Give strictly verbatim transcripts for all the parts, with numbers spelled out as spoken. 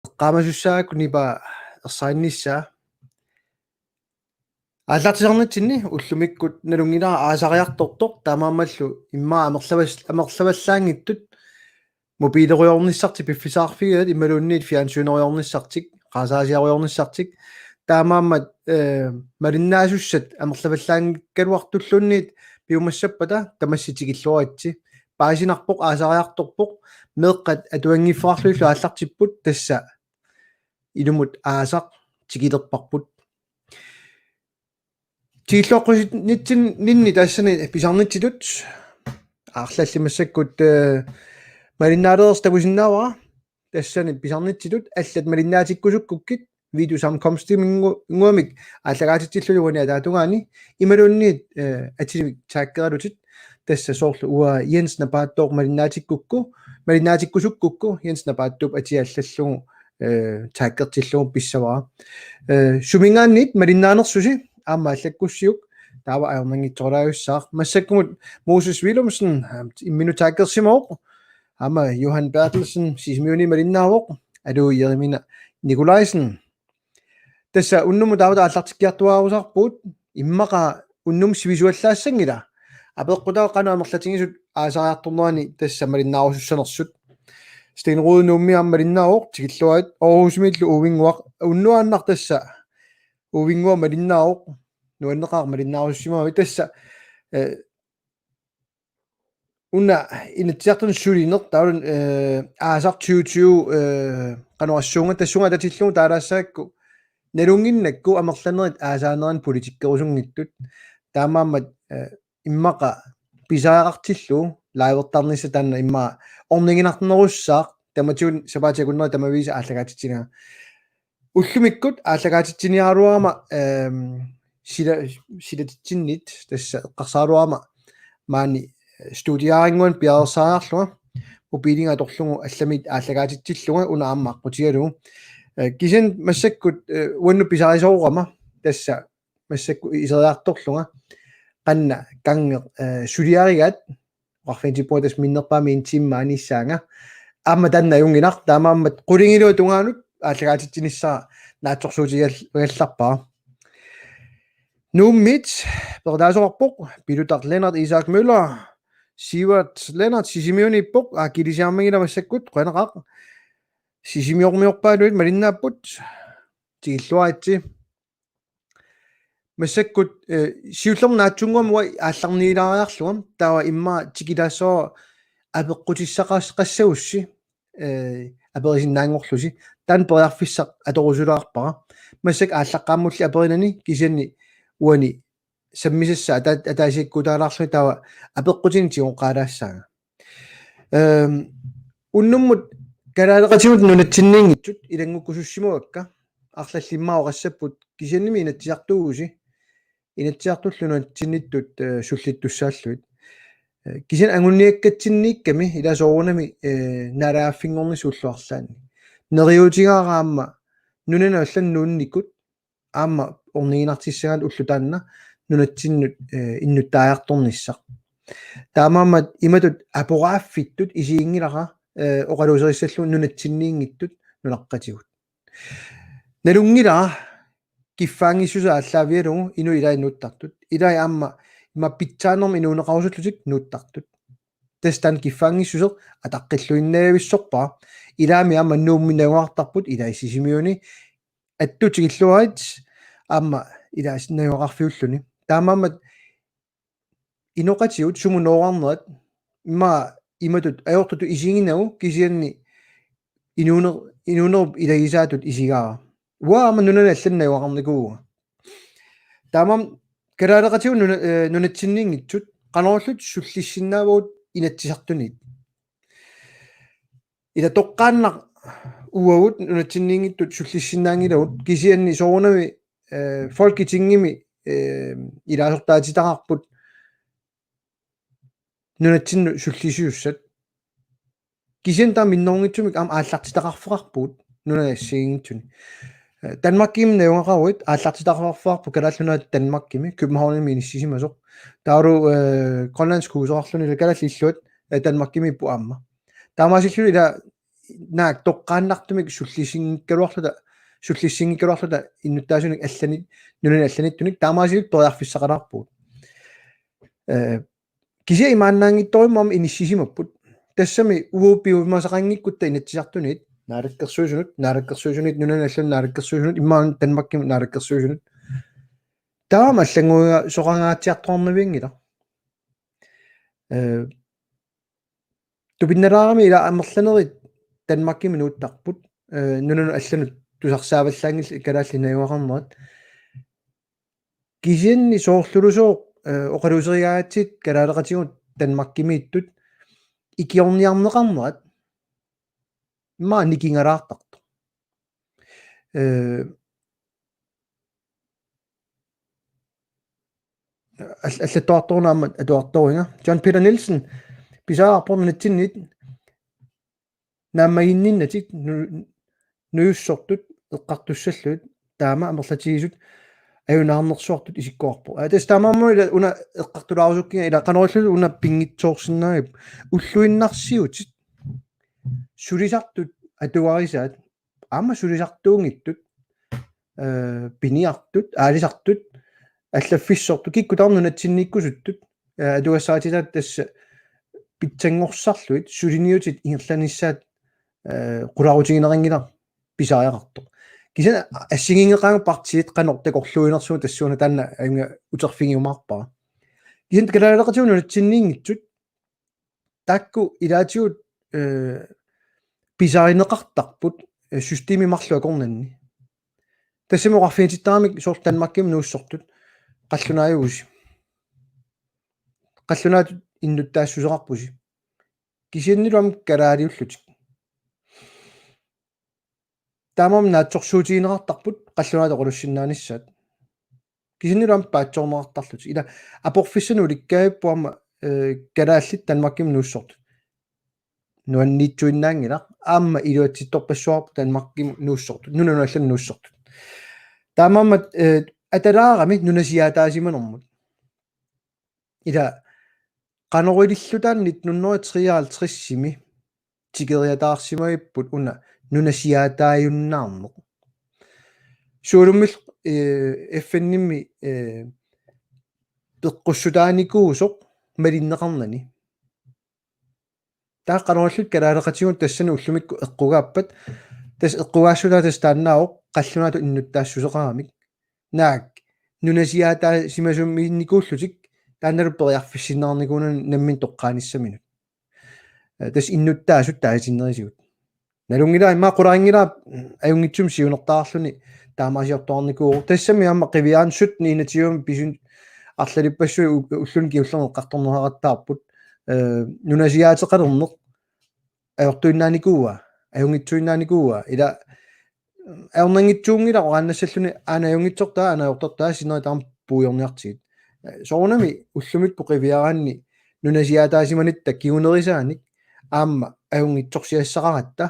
eqqaamasussaagakku nipaa ersarinnissaa. Aallartisarnitsinni ullumikkut nalunngilara aasariartortoq, taamaammallu immaqa amerlavas-, amerlavallaanngitsut mobiilerujoornissartik piffissaqarfigigaat imaluunniit fjernsynerujoornissartik, qarasaasiarujoornissartik, taamaammat, eh, malinnaasussat amerlavallaanngikkaluartulluunniit piumassappata tamassi tikilluaritsi. Paasinarpoq, aasariartorpoq, meeqqat atuanngiffeqarlugillu aallartipput, tassa ilumut aasaq tikilerparput. Tikilluaqqusitsinninni tassani pisarnitsitut arlallit massakkut, eh, malinnaalereersut takusinnaavara. Tassani pisarnitsitut allat malinnaatikkusukkukkit videosamkomstiminnguamik aallakaatitsillugit uani ataatungaani imaluunniit, eh, atilik taakkeralutit, tassa soorlu uanga Jens Napaattooq malinnaatikkukku, malinnaatikkusukkukku Jens Napaattuup atia allallugu, eh, taakkertillugu pissavara. Eh, suminngaanniit malinnaanersusi aamma allakkussiuk taava ajornanngitsoorlaajussaaq. Massakkumut Moses Willumsen, eh, imminut taakkersimavoq. Aamma Johan Berthelsen, Sisimiuni malinnaavoq. Aluu Jeremina Nikolaisen. Tassa unnummut taava aallartikkiartuaarusaarpugut, immaqa unnummut sivisuallaassanngilaq. Apeqqutaavoq qanoq amerlatigisut aasariartornerani tassa malinnaarusussanersut. Sten Rohde Nuummi aamma malinnaavoq, tikilluarit. Aarhusimiillu Uvinnguaq, unnuaannaq tassa Uvinnguaq malinnaavoq. Nuanneqaaq malinnaarusussimagami tassa, eh, una Inatsisartuni sulineq taavalu, eh, aasaq tyve tyve, eh, qanoq oqassuunga tassunga atatillugu taalaassagakku nalunnginnakku amerlanerit aasaanerannut politikkerusunngitsut. Taamaammat, eh, immaqa pisariaqartillugu livertarnissaq taanna immaqa orniginarnerussaaq, tamatigut sapaatip akunneri tamaviisa aallakaatitsiniarlunga. Ullumikkut aallakaatitsiniaraluarama, ehm, sila-, silatitsinnit tassa eqqarsaraluarama maani, eh, studiarinnguanut piareersariarlunga, mobiiliga atorlugu allamit aallakaatitsillunga una aamma aqqutigalugu. Eh, kisianni massakkut, eh, uannut pisarisoorama tassa massakkut iseriartorlunga qanoq gangeq, eh, suliarigaat, oqarfigineqarpunga tassa minnerpaamik en time maaniissaanga. Aamma taanna ajunngilaq, taamaammat qulingiluat tungaanut aallakaatitsinissaq naatsorsuutigal-, -gallarpara. Nuummiit peqataasoqarpoq, Pilutaq Lennart Isak Møller, Sivert Lennart, Sisimiuniippoq, aa, kilisiarmagila massakkut, qujanaqaaq. Sisimiormiorpaaluit malinnaapput, tikilluaritsi. Massakkut, eh, siullermik naatsunnguamik uanga aallarniilaariarlunga, taava immaqa tikilaassavara apeqqutissaqas-, -qassagussi, eh, aperisinnaanngorlusi. Taanna periarfissaq atorusulaarpara. Massakkut aallaqqaammulli aperinani kisianni uani sammisassaq ata-, ataasiakkuutaalaarluni taava apeqqutinik tigoqqaalaassaanga. Ehm, unnummut kalaaleqatigut nunatsinniinngitsut ilanngukkusussimavakka, arlallit immaqa oqassapput kisiannimi Inatsisartuuvusi, Inatsisartullu nunatsinniittut, eh, sullittussaallugit. Eh, kisianni anguniakkatsinniikkami ila soorunami, eh, naalagaaffinngornissaq ullut arlaanni. Neriuutigaara aamma nunanut allanut nuunnikut aamma orniginartissagaat ulloq taanna nunatsinnut, eh, innuttaajartornissaq. Taamaammat imatut aporaaffittut isiginngilara, eh, oqaluuserissallugu nunatsinniinngitsut nunaqqatigut. Nalunngilara kiffaanngissuseq aallaavigalugu inuit ilaat nuuttartut. Ilaat aamma ima pitsaanermik inuuneqarusullutik nuuttartut. Tassa taanna kiffaanngissuseq ataqqilluinnavissorpara. Ilaami aamma Nuummi najugaqartarput, ilaat Sisimiuni. Attut tikilluarit aamma ilaat najugaqarfiulluni. Taamaammat inoqatigut sumut nooqqarnerat ima imatut ajortutut isiginagu kisianni inuuner-, inuunerup ilagisaatut isigaara. Uanga aamma nunanut allanut najugaqarnikuuvunga. Taamaammat kalaaleqatigut nuna-, eh, nunatsinniinngitsut qanorluunniit sullissinnaavagut Inatsisartuniit. Ila toqqaannaq uagut nunatsinniinngitsut sullissinnaanngilagut kisianni soorunami, eh, Folketingimi, eh, ilaasortaatitaqarput nunatsinnut sullissisussat. Kisianni taava minnerunngitsumik aamma aallartitaqarfeqarpugut nunani assigiinngitsuni. Eh, Danmarkimi najugaqaruit aallartitaqarfeqarpoq Kalaallit Nunaat Danmarkimi, Københavnimi inissisimasoq. Taavalu, eh, grønlandsk huseqarluni ila kalaallit illuat, eh, Danmarkimiipput aamma. Taamaasilluni ila naak toqqaannartumik sullissinngikkaluarluta, sullissinngikkaluarluta innuttaasunik allanit, nunani allanittunik taamaasiilluta periarfissaqalaarpugut. Eh, kisianni imaannaanngitsorujummik inissisimapput. Tassami uagut piumasaqanngikkutta Inatsisartunit, naalakkersuisunut, naalakkersuisunit, nunani allanut naalakkersuisunut, immaqa Danmarkimut naalakkersuisunut. Taama allannguiga soqangaatsiartornavianngilaq. Eh, tupinnalaarami ila amerlanerit Danmarkimut nuuttarput, eh, nunanut allanut tusarsaavallaanngillat kalaallit najugaqarnerat. Kisianni soorlulusooq, eh, oqaluuserigaatsit kalaaleqatigut Danmarkimiittut ikiorniarneqarnerat immaqa nikingalaartartoq. Eh, al-, allattuartoruna aamma atuartoruinga. John Peter Nielsen, pisariaqarpoq nunatsinnit naammaginninnatik nu-, nujussortut eqqartussallugit taama amerlatigisut ajunaarnersuartut isikkoqarpoq. Aa, tassa taamaammat ila una eqqartulaarusukkiga ila qanoq ililluta una pinngitsoorsinnaagit ulluinnarsiutit sulisartut atugarisaat aamma sulisartuunngitsut, eh, piniartut, aalisartut, allaffissortut, kikkut tamarmik nunatsinniikkusuttut, eh, atugassarititaat tassa pitsanngorsarlugit, suliniutit ingerlanissaat, eh, qularutigineqanngilaq pisariaqartoq. Kisianni assigiinngeqaanga partiit qanoq takorluuinersugut tassuuna taanna ajunngilaq uterfigiumaarpara. Kisianni kalaaleqatigut nunatsinniinngitsut taakku ilaatigut, eh, pisarineqartarput, eh, systemi marluk akornanni. Tassami oqarfigitittaramik soorlu Danmarkimut nuussortut qallunaajuvusi. Qallunaatut innuttaassuseqarpusi. Kisiannilu aamma kalaaliullutik. Taamaammat naatsorsuutigineqartarput qallunaatut oqalussinnaanissaat. Kisiannilu aamma paatsoorneqartarlutik. Ila aporfissanik ulikkaavippoq aamma, eh, kalaallit Danmarkimut nuussortut. Nuanniitsuinnaanngilaq aamma iluatsittorpassuarput Danmarkimut nuussortut. Nunanut allanut nuussortut. Taamaammat, eh, atalaarami nunasiaataasimanermut. Ila qanoq ililluta nitten hundrede og treoghalvtredsimi tikeriataarsimagipput una nunasiaataajunnaarneq. Soorlumi, eh, F N-imi, eh, peqqussutaanikuusoq malinneqarnani. Taava qanoq ililluta kalaaleqatigut tassani ullumikkut eqqugaappat, tassa eqqugaassutaat tassa taannaavoq qallunaatut innuttaassuseqaramik. Naak nunasiaataasimasunniinnikuullutik taannalu periarfissinneqarnikuunani nammineq toqqaanissaminut. Eh, tassa innuttaasut taasitinnerisigut. Nalunngilara immaqa qularinngilara ajunngitsumik siunertaraluarluni taamaasiortoqarnikuuvoq. Tassami aamma qiviaraanni sytten enogtyve pisut arlalippassuit u-, ulluni kingullerni eqqartorneqaqattaarput. Eh, nunasiaateqalerneq ajortuinnaanikuua, ajunngitsuinnaanikuua, ila ajornanngitsuunngilaq oqaannassalluni aana ajunngitsortaa, aana ajortortaa sinneri taama puigorniartigit. Soorunami ullumikkut qiviaraanni nunasiaataasimanitta kingunerisaanik aamma ajunngitsorsiassaqaratta,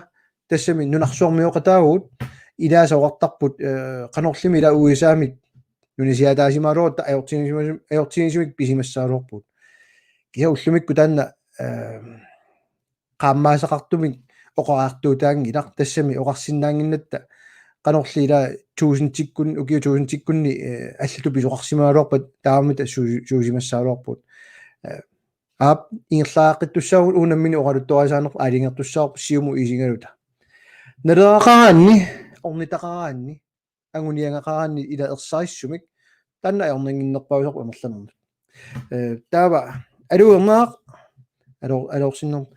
tassami nunarsuarmioqataavugut, ilaasa oqartarput, eh, qanorlimi ila U S A-mik nunasiaataasimagaluarutta ajortigisumik, ajortigisumik pisimassagaluarpugut. Kisianni ullumikkut taanna, eh, qaammaasaqartumik oqariartuutaanngilaq, tassami oqarsinnaannginnatta qanorli ila tusindikkun-, ukiut tusindikkunni, eh, allatut pisoqarsimagaluarpat taamaammat su-, suusimassagaluarpugut. Eh, aap, ingerlariaqqittussaavugut, uagut nammineq oqaluttuarisaanerput aalajangertussaavarput siumut isigaluta. Naleqaqaraanni, ornitaqaraanni, anguniagaqaraanni ila ersarissumik, taanna ajornannginnerpaasarpoq amerlanermut. Eh, taava, aluernaaq, alor-, alorsinnerm-,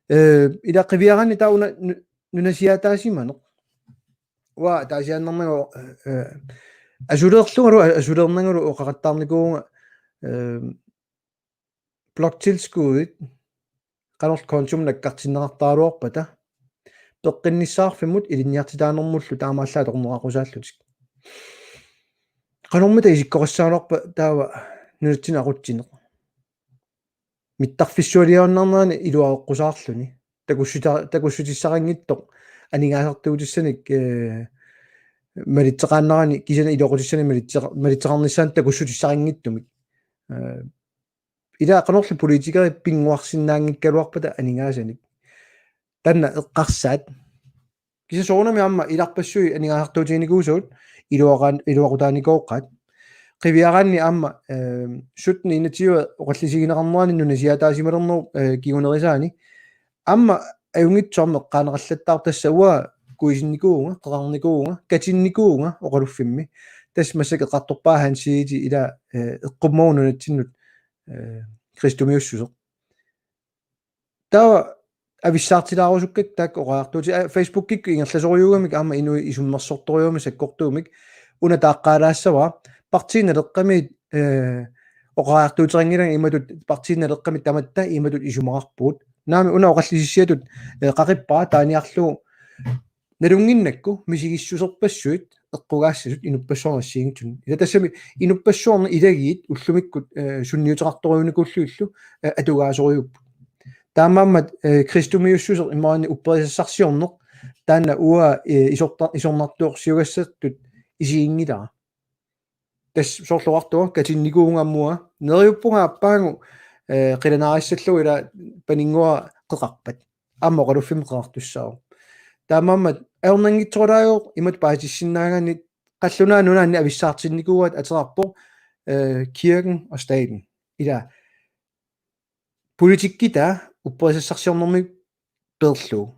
eh, ila qiviaraanni taava una nu-, nunasiaataasimaneq. Uanga taasiaannarnagu, eh, asuleerlungalu, asuleernangalu oqaqattaarnikuuvunga, eh, bloktilskuddit qanorlu kontumut nakkartinneqartaraluarpata peqqinnissaqarfimmut ilinniartitaanermullu taamaallaat atorneqaqqusaallutik. Qanormita isikkoqassagaluarpa taava nunatsinni aqutsineq? Mittarfissualiorniarnerani iluareqqusaarluni. Takussuta-, takussutissaqanngitsoq aningaasartuutissanik, eh, malitseqaannarani kisianni iluaqutissanik malitseqa-, malitseqarnissaanut takussutissaqanngitsumik. Eh, ila qanorlu politikerit pinnguarsinnaanngikkaluarpata aningaasanik. Taanna eqqarsaat. Kisianni soorunami aamma ilarpassui aningaasartuutiginikuusagut iluaqaan-, iluaqutaanikooqaat. Qiviaraanni aamma, eh, sytten enogtyve oqallisigineqarnerani nunasiaataasimalernerup, eh, kingunerisaani. Aamma ajunngitsoq aamma eqqaaneqallattaarpoq tassa uanga kuisinnikuuvunga, qeqarnikuuvunga, katinnikuuvunga oqaluffimmi. Tassa massakkut eqqartorpara Hans Egede ila, eh, eqqummagu nunatsinnut, eh, kristumiussuseq. Taava avissaartilaarusukkakku taakku oqariartuutit, aa, Facebookikkut ingerlasorujuugamik aamma inuit isummersortorujuugamik sakkortuumik una taaqqaalaassavara. Partii Naleqqamit, eh, oqariartuuteqanngilanga imatut Partii Naleqqamit tamatta imatut isumaqarpugut. Naamik una oqallisissiatut, eh, qaqippara taaniarlugu nalunnginnakku misigissuserpassuit eqqugaassasut inuppassuarnit assigiinngitsunit. Ila tassami inuppassuarnit ilagiit ullumikkut, eh, sunniuteqartorujunikuullugillu, eh, atugaasorujuupput. Taamaammat, eh, kristumiussuseq imaluunniit upperisassarsiorneq taanna uanga, eh, isorta-, isornartorsiugassatut isiginngilara. Tassa soorlu oqartunga katinnikuuvunga aamma uanga. Neriuppunga aappaagu, eh, qilanaarissallunga ila paninnguara qeqarpat. Aamma oqaluffimmi qeqartussaavoq. Taamaammat ajornanngitsorujussuuvoq imatut paasissinnaagaanni qallunaat nunaanni avissaartinnikuuaat ateqarpoq, eh, kirken og staten. Ila politikkitaa upperisassarsiornermik peerlugu.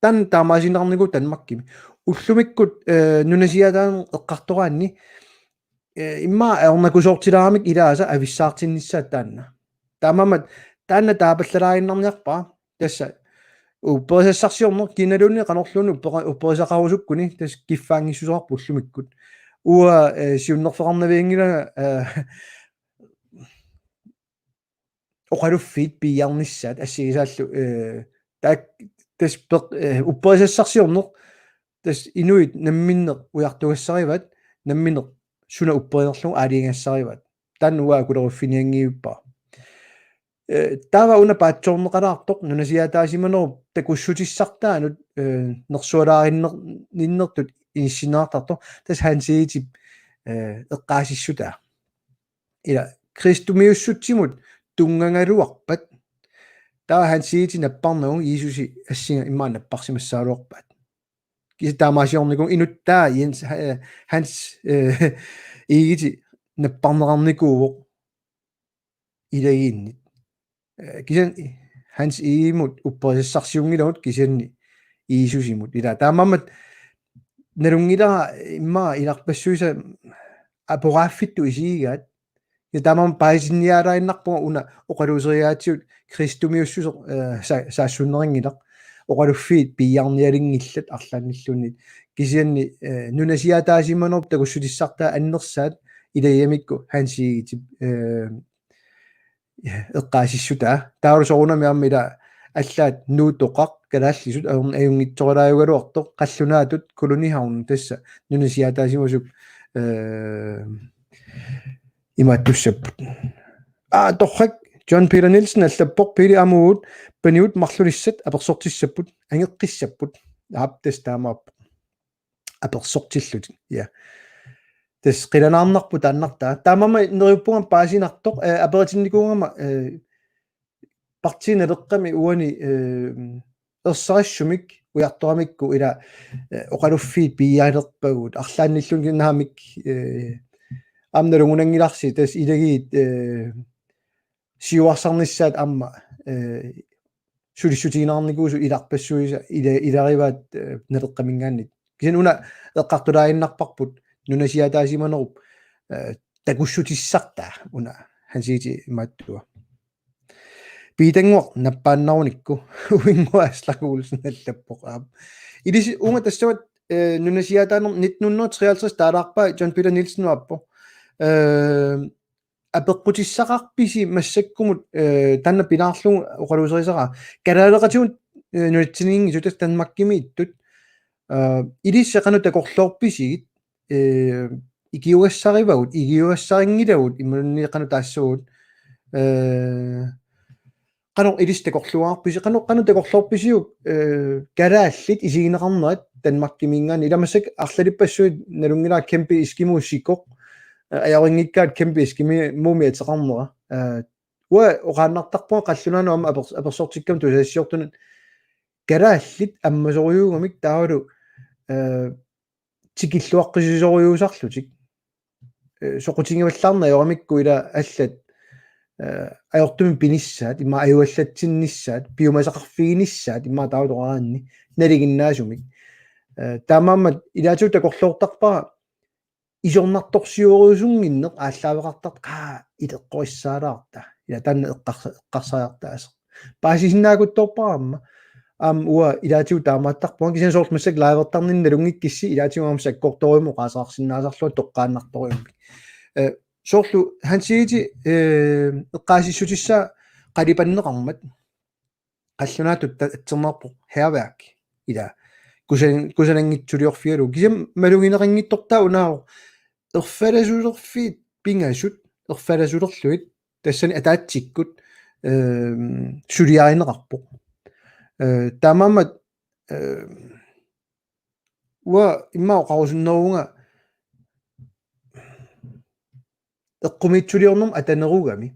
Taanna taamaasiinnarnikuuvoq Danmarkimi. Ullumikkut, eh, nunasiaataaneq eqqartoraanni, eh, immaqa ajornakusoortilaaramik ilaasa avissaartinnissaat taanna. Taamaammat taanna taapallalaaginnarniarpara tassa upperisassarsiorneq kinaluunniit qanorluunniit uppera-, upperisaqarusukkuni tassa kiffaanngissuseqarpoq ullumikkut. Uanga, eh, siunnerfeqarnavianngilanga, eh, oqaluffiit piiarnissaat assigisaallu, eh, taak-, tassa peq-, eh, upperisassarsiorneq tassa inuit namminneq ujartugassarivaat, namminneq suna upperinerlugu aalajangigassarivaat. Taanna uanga akuleruffiginngilara. Eh, taava una paatsoorneqalaartoq nunasiaataasimanerup takussutissartaanut, eh, nersualaarinner-, ninnertut inissinneqartartoq tassa Hans Egedep, eh, eqqaasissutaa. Ila kristumiussutsimut tunngagaluarpat taava Hans Egede napparnagu Jiisusi assinga immaqa napparsimassagaluarpaat. Kisianni taamaasiornikuuvunga inuttaa Jens, eh, Hans, eh, Egede napparneqarnikuuvoq ilagiinnit. Eh, kisianni Hans Egedemut upperisassarsiunngilagut kisianni Jiisusimut. Ila taamaammat nalunngilara immaqa ilarpassuisa aporaaffittut isigigaat. Ja taamaammat paasisinnialaaginnarpunga una oqaluuserigaatigut kristumiussuseq, eh, sa-, saassunneqanngilaq. Oqaluffiit piiarnialinngillat arlaannilluunniit. Kisianni, eh, nunasiaataasimanerup takussutissartaa annersaat ilagigamikku Hans Egedep, eh, eqqaasissutaa. Taavalu soorunami aamma ila allaat Nuutoqaq kalaallisut ajun-, ajunngitsorujussuugaluartoq qallunaatut kolonihavn tassa nunasiaataasimasut, eh, imaattussapput. Aa, torrak John Peter Nielsen allappoq: Pele amuut paniut marlulissat apersortissapput, angeqqissapput. Aap, tassa taamaappoq. Apersortillutik. Ja. Tassa qilanaarnarpoq taannartaa. Taamaammat neriuppunga paasinartoq, eh, aperitinnikuugama, eh, Partii Naleqqami uani, eh, ersarissumik ujartoramikku ila, eh, oqaluffiit piiaalerpagut arlaannilluunniit naamik, eh, aamma nalunngilarsi tassa ilagiit, eh, siuarsarnissaat aamma, eh, sulissutigineqarnikuusoq ilarpassuisa ila-, ilarivaat, eh, Naleqqaminngaanniit. Kisianni una eqqartulaaginnarparput nunasiaataasimanerup, eh, takussutissartaa una Hans Egede imaattua. Piitannguaq nappaannarunikku uinngua Aslak Olsen allappoq aap. Ilissi uunga tassavat, eh, nunasiaataanermut nitten hundrede og treoghalvtreds taalaarpaa John Peter Nielsen aappoq. Eh, apeqqutissaqarpisi massakkumut, eh, taanna pilaarlugu oqaluuserisaraa. Kalaaleqatigut, eh, nunatsinninngisut tassa Danmarkimi ittut. Eh, ilissi qanoq takorloorpisigit, eh, ikiugassarivagut, ikiugassarinngilagut, imaluunniit qanoq taassavagut. Eh, qanoq ilissi takorluugaarpisi, qanoq, qanoq takorloorpisiuk, eh, kalaallit isigineqarnerat Danmarkiminngaanniit, ila massakkut arlalippassuit nalunngilara kæmpe eskimo sikoq, eh, ajorinngikkaat kæmpe eskimomik ateqarnera. Eh, uanga oqaannartarpunga qallunaanut aamma apers-, apersortikkama tusagassiortunut kalaallit ammasorujuugamik taavalu, eh, tikilluaqqisisorujuusarlutik. Eh, soqutigivallaarneq ajoramikku ila allat, eh, ajortumik pinissaat, immaqa ajuallatsinnissaat, piumasaqarfiginissaat, immaqa taava toqqaannartumik, nalinginnaasumik. Eh, taamaammat ilaatigut takorloortarpara isornartorsiorusunnginneq aallaaveqartartoq qaa ileqqorissaalaarta. Ila taanna eqqarsa-, eqqarsariartaaseq. Paasisinnaakutsoorpara aamma. Aamma uanga ilaatigut taamaattarpunga kisianni soorlu massakkut livertarninni nalunngikkissi ilaatigut aamma sakkortorujummik oqaaseqarsinnaasarlunga toqqaannartorujummik. Eh, soorlu Hans Egede, eh, eqqaasissutissaa qalipanneqarmat. Qallunaatut ta-, atserneqarpoq hærværk. Ila kusan-, kusananngitsuliorfigalugu. Kisianni malugineqanngitsortaa unaavoq erfalasulerfiit pingasut, erfalasulerlugit, tassani ataatsikkut, ehm, suliarineqarpoq. Eh, taamaammat, ehm, uanga immaqa oqarusunneruvunga eqqumiitsuliornermut atanerugami.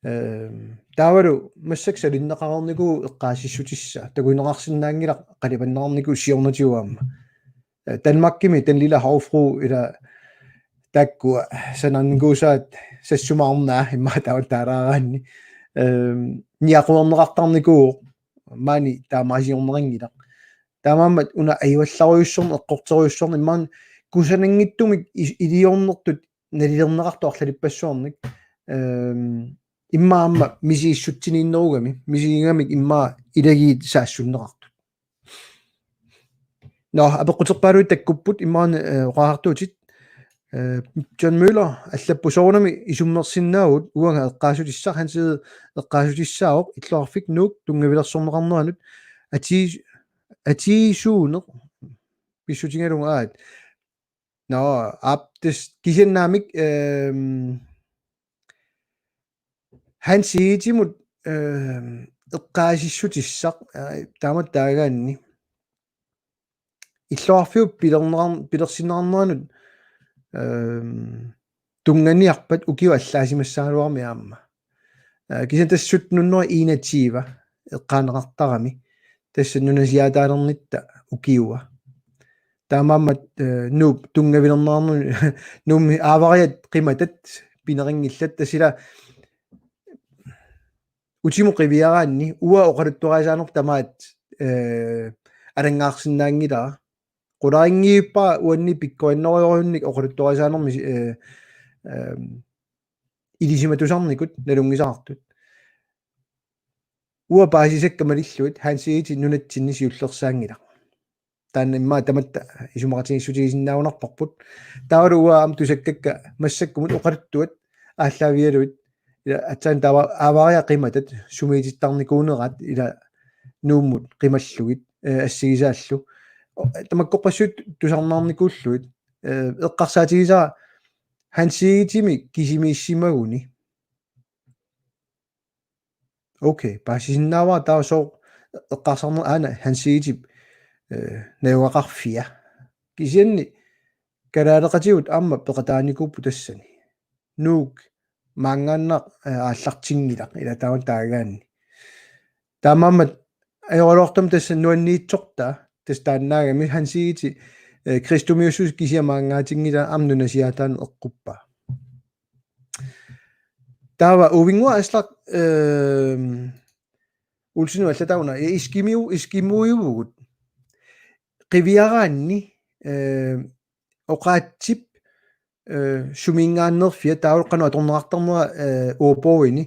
Ehm, taavalu massakkut salinneqareernikuuvoq eqqaasissutissaa, takuneqarsinnaanngilaq qalipanneqarnikuuvoq siornatigut aamma. Eh, Danmarkimi Den Lille Havfrue ila taakkua sanarnikuusaat sassumaarnaa immaqa taava taalaaraanni. Ehm, niaquerneqartarnikuuvoq maani taamaasiorneqanngilaq. Taamaammat una ajuallarujussuarnik eqqortorujussuarnik immaqa kusananngitsumik i-, iliornertut nalilerneqartut arlalippassuarnik, ehm, immaqa aamma misigissutsiniinnerugami, misigigamik immaqa ilagiit saassunneqartut. Nå, apeqquterpaaluit takkupput immaqa, eh, oqaatigisatit, eh, John Møller allappoq soorunami isummersinnaavugut uanga eqqaasutissaq, Hans Egede eqqaasutissaavoq illoqarfik Nuuk tunngavilersorneqarneranut atii-, atiisuuneq pissutigalugu aat. Nå, aap, tassa kisianni aamma, ehm, Hans Egedemut, ehm, eqqaasissutissaq, eh, taamatut taagaanni. Illoqarfiup pilerneqar-, pilersinneqarneranut, ehm, tunnganiarpat ukiup allaasimassagaluarami aamma. Eh, kisianni tassa sytten hundrede enogtyve eqqaaneqartarami. Tassa nunasiaataalernitta ukiua. Taamaammat, eh, Nuup tunngavilerneqarnera Nuummi aavariat qimatat pineqanngillat tassa ila utimut qiviaraanni uanga oqaluttuarisaanerput tamaat, eh, alanngaarsinnaanngilara. Qularinngivippara uanni pikkorinnerujorujunnik oqaluttuarisaanermi, eh, ehm, ilisimatusarnikut nalunngisaqartut. Uanga paasisakka malillugit Hans Egede nunatsinni siullersaanngilaq. Taanna immaqa tamatta isumaqatigiissutigisinnaagunarparput. Taavalu uanga aamma tusakkakka massakkumut oqaluttuat aallaavigalugit. Ila aatsaat taava aavariat qimatat sumiitittarnikuunerat ila Nuummut qimallugit, eh, assigisaallu. O-, tamakkorpassuit tusarnaarnikuullugit. Eh, eqqarsaatigisara Hans Egedemi kisimiissimaguni. Okay, paasisinnaavara taava sooq eqqarsarneq aana Hans Egedep, eh, najugaqarfia. Kisianni kalaaleqatigut aamma peqataanikuupput tassani. Nuuk maanngaannaq, eh, aallartinngilaq ila taava taagaanni. Taamaammat ajoraluartumik tassa nuanniitsortaa, tassa taannaagami Hans Egede, eh, kristumiussuseq kisiat maanngaatinngilaa aamma nunasiaataaneq eqquppaa. Taava Uvinguaq Aslak, ehm, Olsenip allataavunga, ja, eskimiu-, eskimuiuvugut. Qiviaraanni, ehm, oqaatsip, eh, suminngaanneerfia taavalu qanoq atorneqartarnera, eh, ordbogini,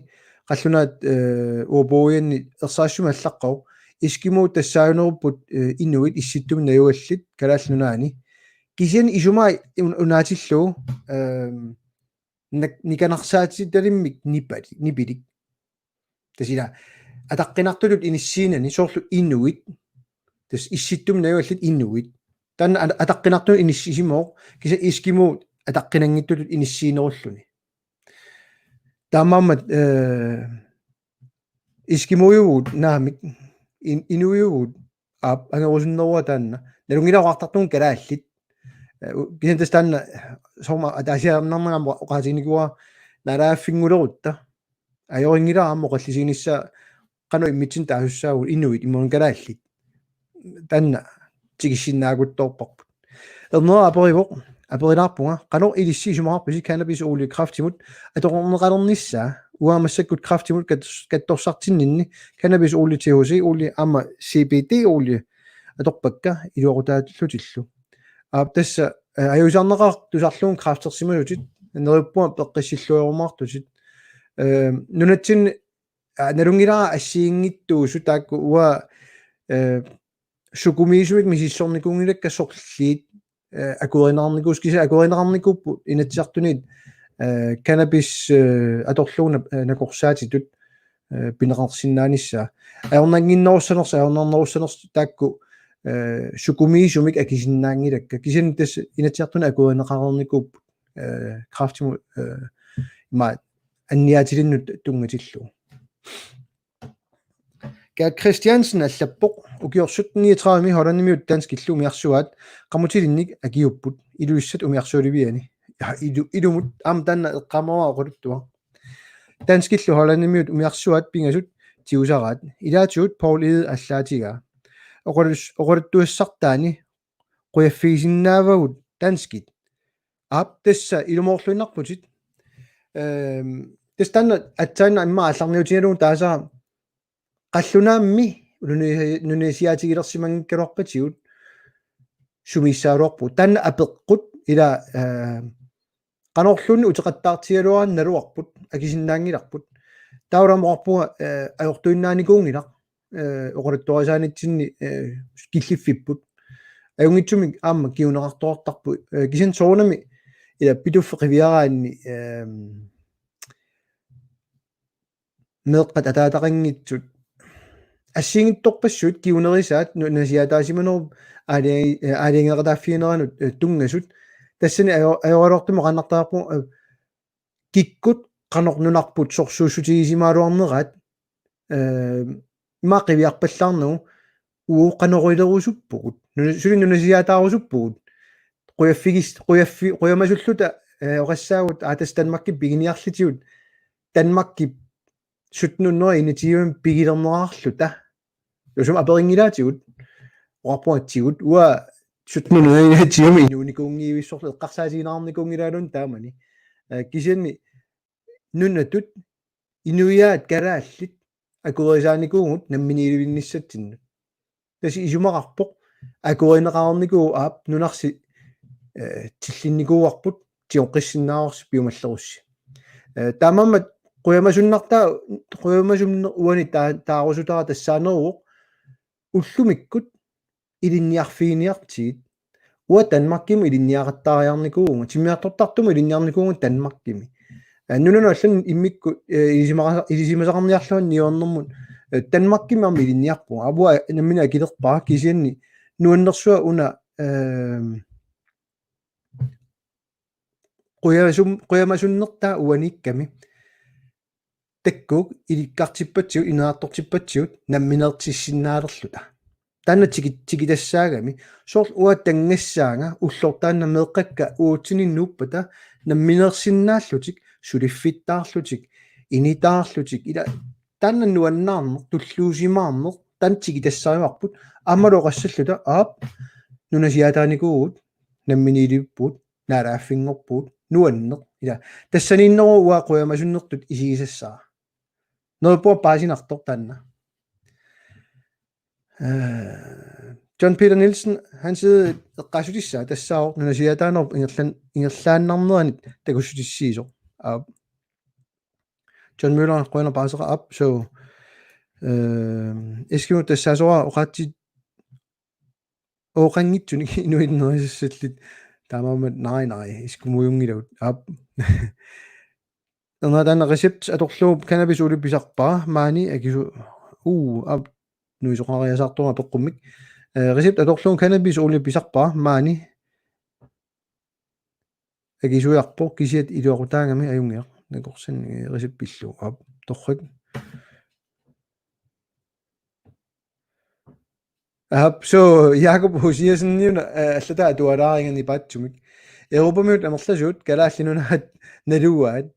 qallunaat, eh, ordbogianni ersarissumik allaqqavoq, eskimuut tassaaginerupput, eh, inuit issittumik najugallit Kalaallit Nunaanni. Kisianni isumaa un-, unaatillugu, ehm, nak-, nikanarsaatitalimmik nipali-, nipilik. Tassa ila ataqqinartutut inissiinani soorlu inuit. Tassa issittumik najugallit inuit. Taanna ata-, ataqqinartunut inissisimavoq, kisianni eskimuut ataqqinanngitsutut inissiinerulluni. Taamaammat, eh, eskimuiuvugut naamik, in-, inuiuvugut, aap, angorusunneruara taanna. Nalunngilara oqartartugut kalaallit. Eh, u-, kisianni tassa taanna soorlu ataasiinnarnagama oqaatiginikuuara naalagaaffinngulerutta. Ajorinngilara aamma oqallisiginissaa qanoq immitsinnut taasussaavugut inuit imaluunniit kalaallit. Taanna tikissinnaaguttoorparput. Ernera aperivoq, aperilaarpunga, qanoq ilissi isumaqarpisi cannabis olie kræftimut atorneqalernissaa, uanga massakkut kræftimut kat-, katsorsartinninni cannabis olie, T H C olie aamma C B D olie atorpakka iluaqutaallutillu. Aap tassa, eh, ajuusaarneqartusarlugu kræftersimasutit, neriuppunga peqqissilluarumaartutit. Eh, nunatsinni, ah, nalunngilara assigiinngitsuusut taakku uanga, eh, sukumiisumik misissornikuunngilakka sorliit, eh, akuerineqarnikuusut, kisianni akuerineqarnikuupput Inatsisartuniit, eh, cannabis, eh, atorlugu nap-, eh, nakorsaatitut, eh, pineqarsinnaanissaa. Ajornannginnerussanersoq, ajornarnerussanersoq taakku, eh, sukumiisumik akisinnaanngilakka. Kisianni tassa Inatsisartuni akuerineqareernikuupput, eh, kræftimut, eh, imaat anniaatilinnut tunngatillugu. Kaa Christiansen allappoq, ukioq sytten niogtredivemi Hollandimiut danskillu umiarsuaat qamutilinnik akiupput, Ilulissat umiarsualiviani. Ja, ilu-, ilumut, aamma taanna eqqaamavara oqaluttuaq. Danskillu Hollandimiut umiarsuaat pingasut tigusaraat. Ilaatigut Poul Egede allaatigaa. Oqalus-, oqaluttuassartaani qujaffigisinnaavagut danskit. Aap, tassa ilumoorluinnarputit. Ehm, tassa taanna aatsaannaq immaqa aallarniutigalugu taasara qallunaammi nunasi-, nunasiaatigilersimanngikkaluarpatigut sumiissagaluarpugut. Taanna apeqqut ila, ehm, qanorluunniit uteqattaartigaluaraanni naluarput, akisinnaanngilarput. Taava aamma oqarpunga, eh, ajortuinnaanikuunngilaq, eh, oqaluttuarisaanitsinni, eh, killiffipput. Ajunngitsumik aamma kinguneqartoqartarpoq, eh, kisianni soorunami ila Pituffik qiviaraanni, ehm, meeqqat ataataqanngitsut assigiinngitsorpassuit kingunerisaat nu-, nunasiaataasimanerup aali-, eh, aalajangeeqataaffigineranut, eh, tunngasut. Tassani ajo-, ajoraluartumik oqaannartariaqarpunga, eh, kikkut qanoq nunarput sorsuussutigisimagaluarneraat, eh, ima qiviarpallaarnagu uagut qanoq ilerusuppugut. Nuna-, suli nunasiaataarusuppugut. Qujaffigis-, qujaffi-, qujamasulluta, eh, oqassaagut, aa, tassa Danmarkip piginiarlutigut. Danmarkip sytten hundrede enogtyve pigilernerarluta. Taava sumi aperinngilaatigut. Oqarpunga atigut. Uanga sytten hundrede enogtyve inuunikuunngivissorlu eqqarsaatigineqarnikuunngilaaluunniit taamani. Eh, kisianni nunatut inuiaat kalaallit akuerisaanikuuvugut namminiilivinnissatsinnut. Tassa isumaqarpoq akuerineqarnikuuvoq, aap, nunarsi, eh, tillinnikuuarput tigoqqissinnaavarsi piumallerussi. Eh, taamaammat qujamasunnartaa, qujamasunneq uani taa-, taarusutara tassaaneruvoq ullumikkut ilinniarfiginiartigit. Uanga Danmarkimut ilinniaqattaariarnikuuvunga, timmisartortartumut ilinniarnikuuvunga Danmarkimi. Eh, nunanut allanut immikkut, eh, ilisimara-, ilisimasaqarniarlunga niuernermut, eh, Danmarkimi aamma ilinniarpunga. Aap, uanga nammineq akilerpara, kisianni nuannersua una, ehm, qujasum-, qujamasunnertaa uaniikkami. Taakku ilikkartippatsigut, ineqartortippatsigut nammineertissinnaalerluta. Taanna tiki-, tikitassaagami. Soorlu uanga tanngassaanga ullortaannaq meeqqakka uatsinnut nuuppata nammineersinnaarlutik, suliffittaarlutik, initaarlutik, ila taanna nuannaarneq, tulluusimaarneq, taanna tikitassarivarput, aammalu oqassalluta, aap, nunasiaataanikuuvugut, namminiilivippugut, naalagaaffinngorpugut, nuanneq, ila. Tassaniinneruvoq uanga qujamasunnertut isigisassara. Neriuppunga paasinartoq taanna. Eh, John Peter Nielsen, han sidder eqqaassutissaa tassaavoq nunasiaataanerup ingerlan-, ingerlaannarneranit takussutissiisoq. Aap. John Møller, qujanaq paaseqaat, aap, so, eh, Eskimo tassaasoraa oqaatsit ooqanngitsunik inuit nerisassallit, taamaammat nai, nai, Eskimojunngilagut. Aap. Erna taanna recept atorlugu cannabis olie pisarpara maani akisu-, uu, aap, nuisoqariasaartunga peqqummik. Eh, recept atorlugu cannabis olie pisarpara maani akisuiarpoq kisiat iluaqutaagami ajunngiaq. Nakorsan, eh, recept pillugu. Aap, torrak. Aap, so Jakob Josiasseniuna, eh, allataa atualaariga nipaatsumik. Europamiut amerlasuut Kalaallit Nunaat nalugaat.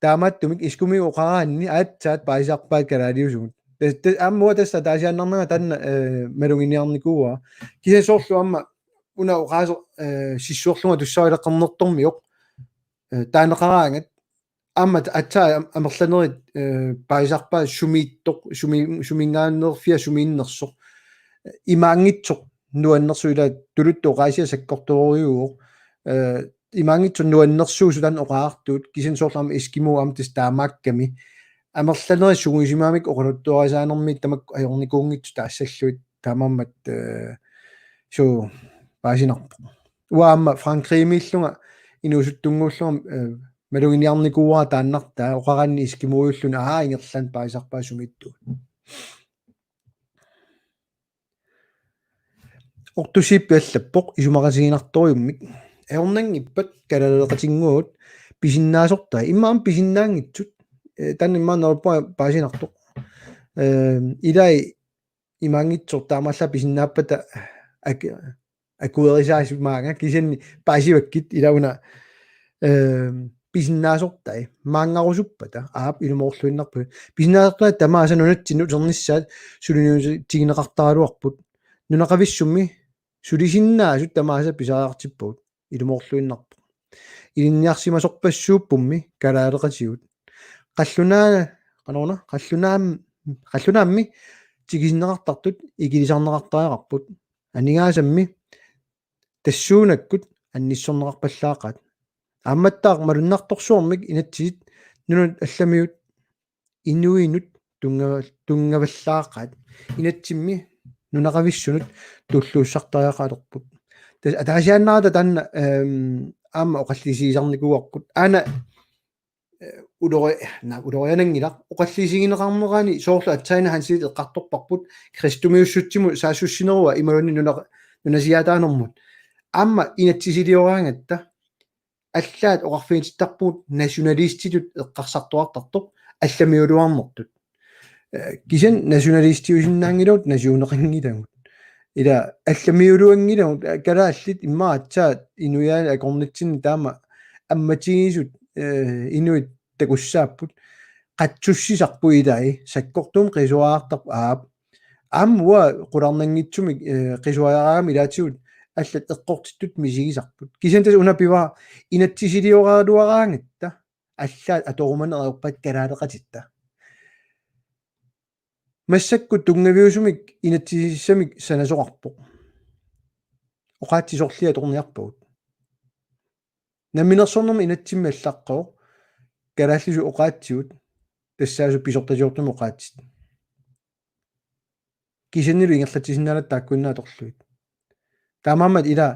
Taamaattumik Eskimoq oqaraanni aatsaat paasisarpaat kalaaliusugut. Te, te, aamma uanga tassa ataasiaannarnanga taanna, eh, maluginiarnikuuara. Kisianni soorlu aamma una oqaaseq, eh, sissuerlunga tussaaleqarnertormioq, eh, taaneqaraangat aamma at-, aatsaat am-, amerlanerit, eh, paasisarpaat sumiittoq, sumi-, suminngaanneerfia sumiinnersoq. Imaanngitsoq nuannersuut ila tuluttut oqaasiat sakkortoorujuuvoq. Eh, imaanngitsoq nuannersuusut taanna oqaartuut, kisianni soorlu aamma Eskimo aamma tassa taamaakkami. Amerlanerit sungiusimagamikku oqaluttuarisaanermi tamakku ajornikuunngitsut taassallugit taamaammat, eh, suu paasinarpoq. Uanga aamma Frankrigimiillunga inuusuttunnguullunga, eh, maluginiarnikuuara taannartaa oqaraanni Eskimoiulluni aa ingerlaannaq paasisarpaat sumiittugut. Ortusiippi allappoq isumaqatiginartorujummik. Ajornanngippat kalaaleqatinnguagut pisinnaasortai. Immaqa aamma pisinnaanngitsut. Eh, taanna immaqa nalorpunga paasinartoq. Eh, ilai imaanngitsoq taamaallaat pisinnaappata ak-, akuerisaasimaanga kisianni paasivakkit ila una, eh, pisinnaasortai maanngarusuppata aap ilumoorluinnarput. Pisinnaasortai tamaasa nunatsinnut uternissaat suliniutigineqartaraluarput. Nunaqavissummi sulisinnaasut tamaasa pisariaqartippagut ilumoorluinnarpoq. Ilinniarsimasorpassuuppummi kalaaleqatigut. Qallunaa-, qanoruna, qallunaam-, qallunaammi tikisinneqartartut ikilisarneqartariaqarput. Aningaasammi tassuunakkut annissorneqarpallaaqaat. Aammattaaq malunnartorsuarmik inatsisit nunat allamiut inuinut tunnga-, tunngavallaaqaat. Inatsimmi nunaqavissunut tulluussartariaqalerput. Tassa ataasiaannarata taanna, ehm, aamma oqallisigisarnikuuarput. Aana, eh, ulori-, na, uloriananngilaq. Oqallisigineqarnerani soorlu aatsaannaq Hansiit eqqartorparput. Kristumiussutsimut saassussinerua imaluunniit nuna-, nunasiaataanermut. Aamma inatsisilioraangatta allaat oqarfigitittarpugut nationalistitut eqqarsartuartartoq allamiuluarnertut. Eh, kisianni nationalistiusinnaanngilagut nationeqanngilagut. Ila allamiuluanngilagut, eh, kalaallit immaqa aatsaat inuiaat akornatsinni taama ammatigisut, eh, inuit takussaapput. Qatsussisarput ilai sakkortuumik qisuariartarput aap. Aamma uanga qularnanngitsumik, eh, qisuariaraangama ilaatigut allat eqqortittut misigisarput. Kisianni tassa una pivara inatsisilioraluaraangatta allaat atorumaneq ajorpaat kalaaleqatitta. Massakkut tunngaviusumik inatsisissamik sanasoqarpoq. Oqaatsit sorliit atorniarpagut. Namminersornermut inatsimmi allaqqavoq kalaallisut oqaatsigut tassaasut pisortatigoortumik oqaatsit. Kisiannilu ingerlatsisinnaanatik taakkuinnaat atorlugit. Taamaammat ila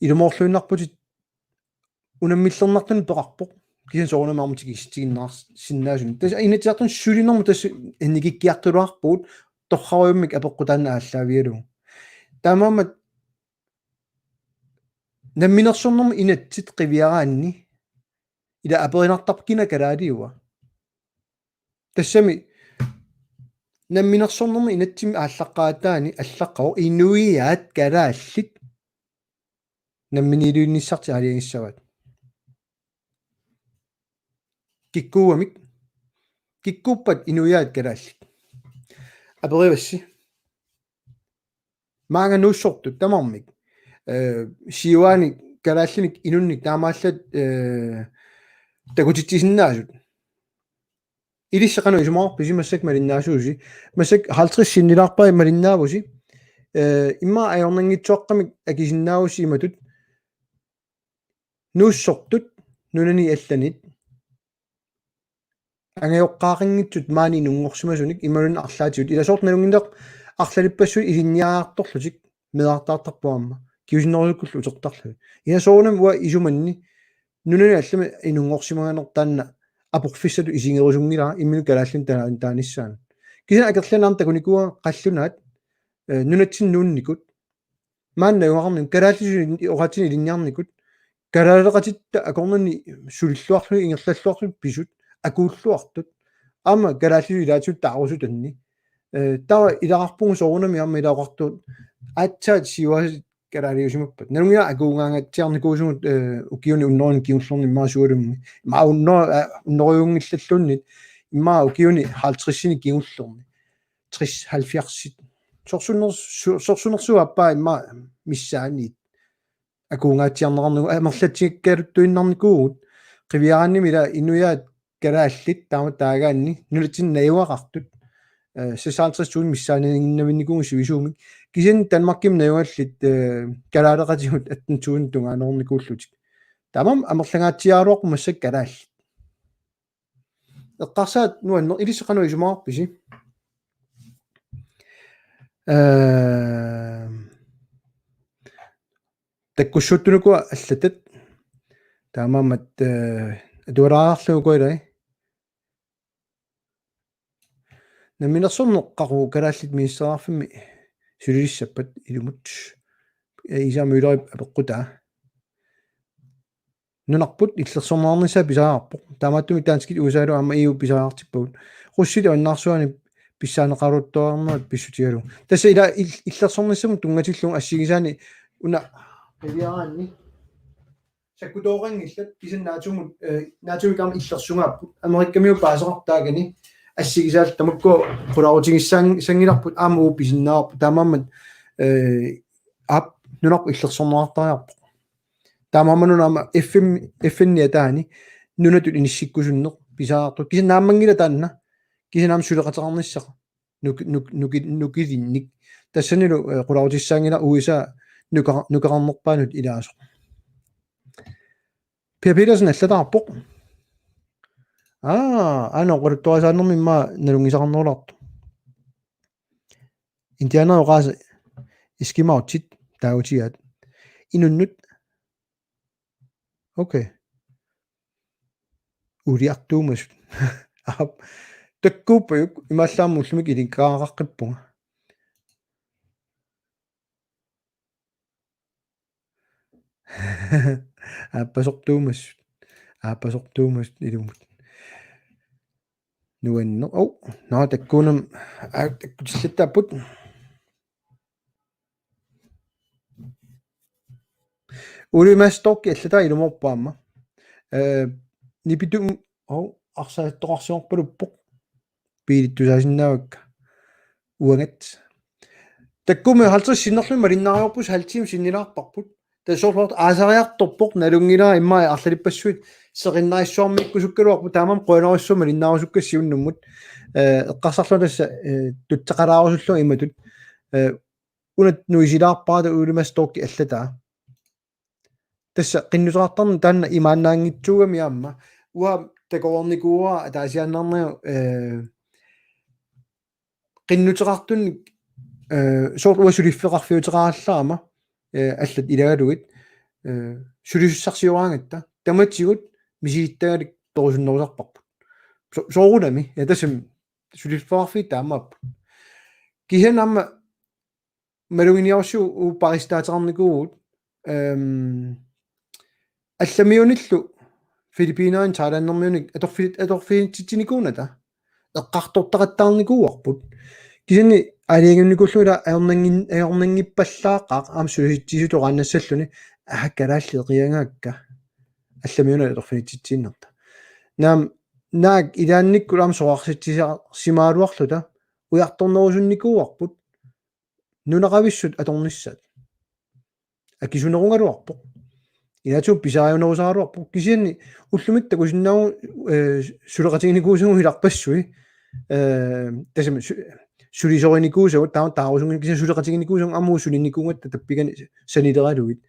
ilumoorluinnarputit unammillernartunik peqarpoq. Kisianni soorunami aamma tikis-, tikinnaarsinnaasunik. Tassa Inatsisartuni sulinermut tassa annikikkiartulaarpugut torrarujummik apeqqut taanna aallaavigalugu. Taamaammat namminersornermut inatsit qiviaraanni ila aperinartarpoq kina kalaaliua. Tassami namminersornermut inatsimmi aallaqqaataani allaqqavoq inuiaat kalaallit namminiilivinnissartik aalajangissavaat. Kikkuugamik, kikkuuppat inuiaat kalaallit? Aperivassi. Maanga nuussortut tamarmik. Eh, siuaanik kalaallinik inunnik taamaallaat, eh, takutitsisinnaasut. Ilissi qanoq isumaqarpisi massakkut malinnaasuusi? Massakkut halvtreds sinnilaarpai malinnaavusi. Eh, immaqa ajornanngitsuaqqamik akisinnaavusi imatut. Nuussortut nunani allanit angajoqqaaqanngitsut maani inunngorsimasunik imaluunniit arlaatigut. Ila soorlu nalunngilarput arlalippassuit ilinniartorlutik meerartaartarput aamma. Kingusinnerusukkullu utertarlugit. Ila soorunami uanga isumanni nunani allami inunngorsimaganeq taanna aporfissatut isigerusunngilara imminut kalaallinut taa-, taanissaanut. Kisianni akerlianik aamma takunikuuara qallunaat, eh, nunatsinni nuunnikut. Maanna najugaqarnini kalaallisut oqaatsinni ilinniarnikut. Kalaaleqatitta akornanni sulilluarlugit ingerlalluarlugit pisut akuulluartut. Aamma kalaallisut ilaatigut taarusutanni. Eh, taava ilaqarpugut soorunami aamma ila oqartugut aatsaat siuaasat kalaaliusimappat. Nalunngilaq akuugaangatsiarnikuusugut, eh, ukiuni unneruni kingullerni immaqa sualummi. Immaqa unno-, eh, unnorujuunngillalluunniit immaqa ukiuni halvtredsinik kingullerni. tres halvfjerds. Sorsunner-, su-, sorsunnersuup aappaa immaqa missaaniit akuungaatsiarneqarnagu amerlatsikkaluttuinnarnikuuvugut. Qiviaraannimi ila inuiaat kalaallit taama taagaanni nunatsinni najugaqartut. Eh, seksoghalvtreds tusind missaaniinnavinnikuugut sivisuumik. Kisianni Danmarkimi najugallit, eh, kalaaleqatigut atten tusind tungaanerunnikuullutik. Taamaammat amerlangaatsiaraluarput massakkut kalaallit. Eqqarsaat nuanneq, ilissi qanoq isumaqarpisi? Eh, takkussuuttunukua allatat. Taamaammat, eh, atualaarlugu ilai. Namminersorneq qaqugu kalaallit ministeriarfimmi sulilissappat ilumut. Eh, Isa Møllerip apeqqutaa. Nunarput illersorneqarnissaa pisariaqarpoq. Taamaattumik danskit U S A-lu aamma E U pisariaqartippagut. Russit avannaarsuani pissaaneqaruttuarnerat pissutigalugu. Tassa ila il-, illersornissamut tunngatillugu assigisaani una qiviaraanni. Sakkutooqanngillat kisianni NATO-mut, eh, NATO-mik aamma illersugaapput. Amerikkamiut paaseqartaagani assigisaallu tamakkua qularutigissaang-, -sanngilarput aamma uagut pisinnaavarput. Taamaammat, eh, aap nunarput illersorneqartariaqarpoq. Taamaammat una aamma F N, F N-i ataani nunatut inissikkusunneq pisariaqartoq. Kisianni naammanngilaq taanna. Kisianni aamma suleqateqarnissaa. Nuk-, nuk-, nuki-, nukilinnik. Tassanilu, eh, qularutissaanngilaq U S A nuka-, nukeqarnerpaanut ilaasoq. Per Petersen allataarpoq. Aa, aana oqaluttuarisaanermi immaqa nalunngisaqarnerulaartoq. Indianerit oqaasii eskimautit taagutigaat. Inunnut. Okay. Uliartuumasut. Aap. Takkuuppajuk imaallaat ullumi ilinniagaqarpunga. Aappasortuumasut. Aappasortuumasut ilumut. Nuanneq. Ov, nå, takkuunam-, aa, takkutillattaapput. Ulimastorki allataa ilumoorpoq aamma. Eh, nipitum-, ov, arsaattoqarsiorpaluppoq. Piilittusaasinnaavakka. Uangat. Takkumi halvtreds sinnerlugit malinnaariarput halv time sinnilaarparput. Tassa soorlu aasariartorpoq nalunngilara immaqa arlalippassuit seqinnarissuarmiikkusukkaluarput taamaammat qujanarsuaq malinnaarusukkassiuk unnummut. Eh, eqqarsarlunga tassa, eh, tutsaqalaarusullunga imatut. Eh, una nuisilaarpara Ulimastorki allataa. Tassa qinnuteqartarneq taanna imaannaanngitsuugami aamma. Uanga takoreernikuuara ataasiaannarnera, eh, qinnuteqartunik, eh, soorlu uanga suliffeqarfiuteqarallarama, eh, allat ilagalugit, eh, sulisussarsioraangatta. Tamatigut misilittagalik perusunnerusarparput. So-, soorunami, ja tassami suliffeqarfiit taamaapput. Kisianni aamma maluginiarussiuk uagut parisitaateqarnikuuvugut, ehm, allamiunillu Filippinermiunit Thailandimiunit atorfi-, atorfinitsitsinikuunata eqqartortaqattaarnikuuarput. Kisianni aalajangiunnikuullugu ila ajornanngin-, ajornanngippallaaqaaq aamma sulisitsisutut oqaannassalluni, aa, kalaallit eqiagaakka allamiunit atorfinitsitsiinerta. Naamik, naak ilaannikkut aamma sorarsitsisarsimagaluarluta ujartornerusunnikuuarput. Nunaqavissut atornissaat. Akisunerugaluarpoq. Ilaatigut pisariunerusaraluarpoq. Kisianni ullumikkut takusinnaavugut, eh, suleqatiginikuusagut ilarpassui. Eh, tassami su-, sulisorinikuusagut, taa-, taarusunngillat kisianni suleqatiginikuusagut aamma sulinikuugatta tappikani sanileralugit.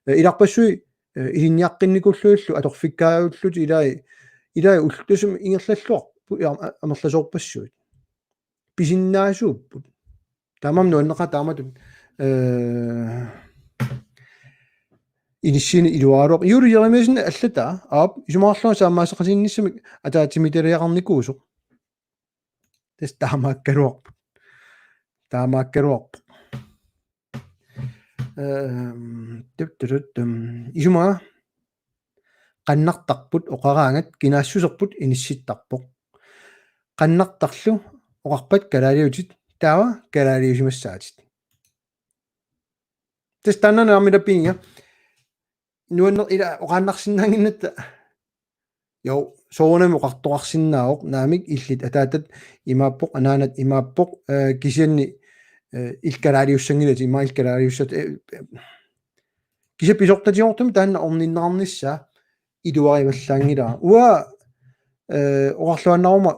Eh, ilarpassui, eh, ilinniaqqinnikuullugillu atorfikkaajullutik ilai, ilai ullut tassami ingerlalluarput, ja, a-, amerlasoorpassuit. Pisinnaasuupput. Taamaammat nuanneqaaq taamatut, eh, inissiineq iluaraluarpoq. Juul Jeremiassen allataa, aap, isumaqarlunga saammaasaqatigiinnissamik ataatsimiititaliaqarnikuusoq. Tassa taamaakkaluarpoq. Taamaakkaluarpoq. Ehm, tup, tup, tup, tum. Isumaga qannartarput oqaraangat kinaassuserput inissittarpoq. Qannartarlu oqarpat kalaaliutit taava kalaaliusimassaatit. Tassa taanna naamilappinia. Nuanneq ila oqaannarsinnaannginnatta. Jo, soorunami oqartoqarsinnaavoq, naamik, illit ataatat imaappoq, anaanat imaappoq, eh, kisianni, eh, illit kalaaliussanngilatit, ima illit kalaaliussat, eh, eh, kisianni pisortatigoortumik taanna orninneqarnissaa iluarivallaanngilara. Uanga, eh, oqarluaannaruma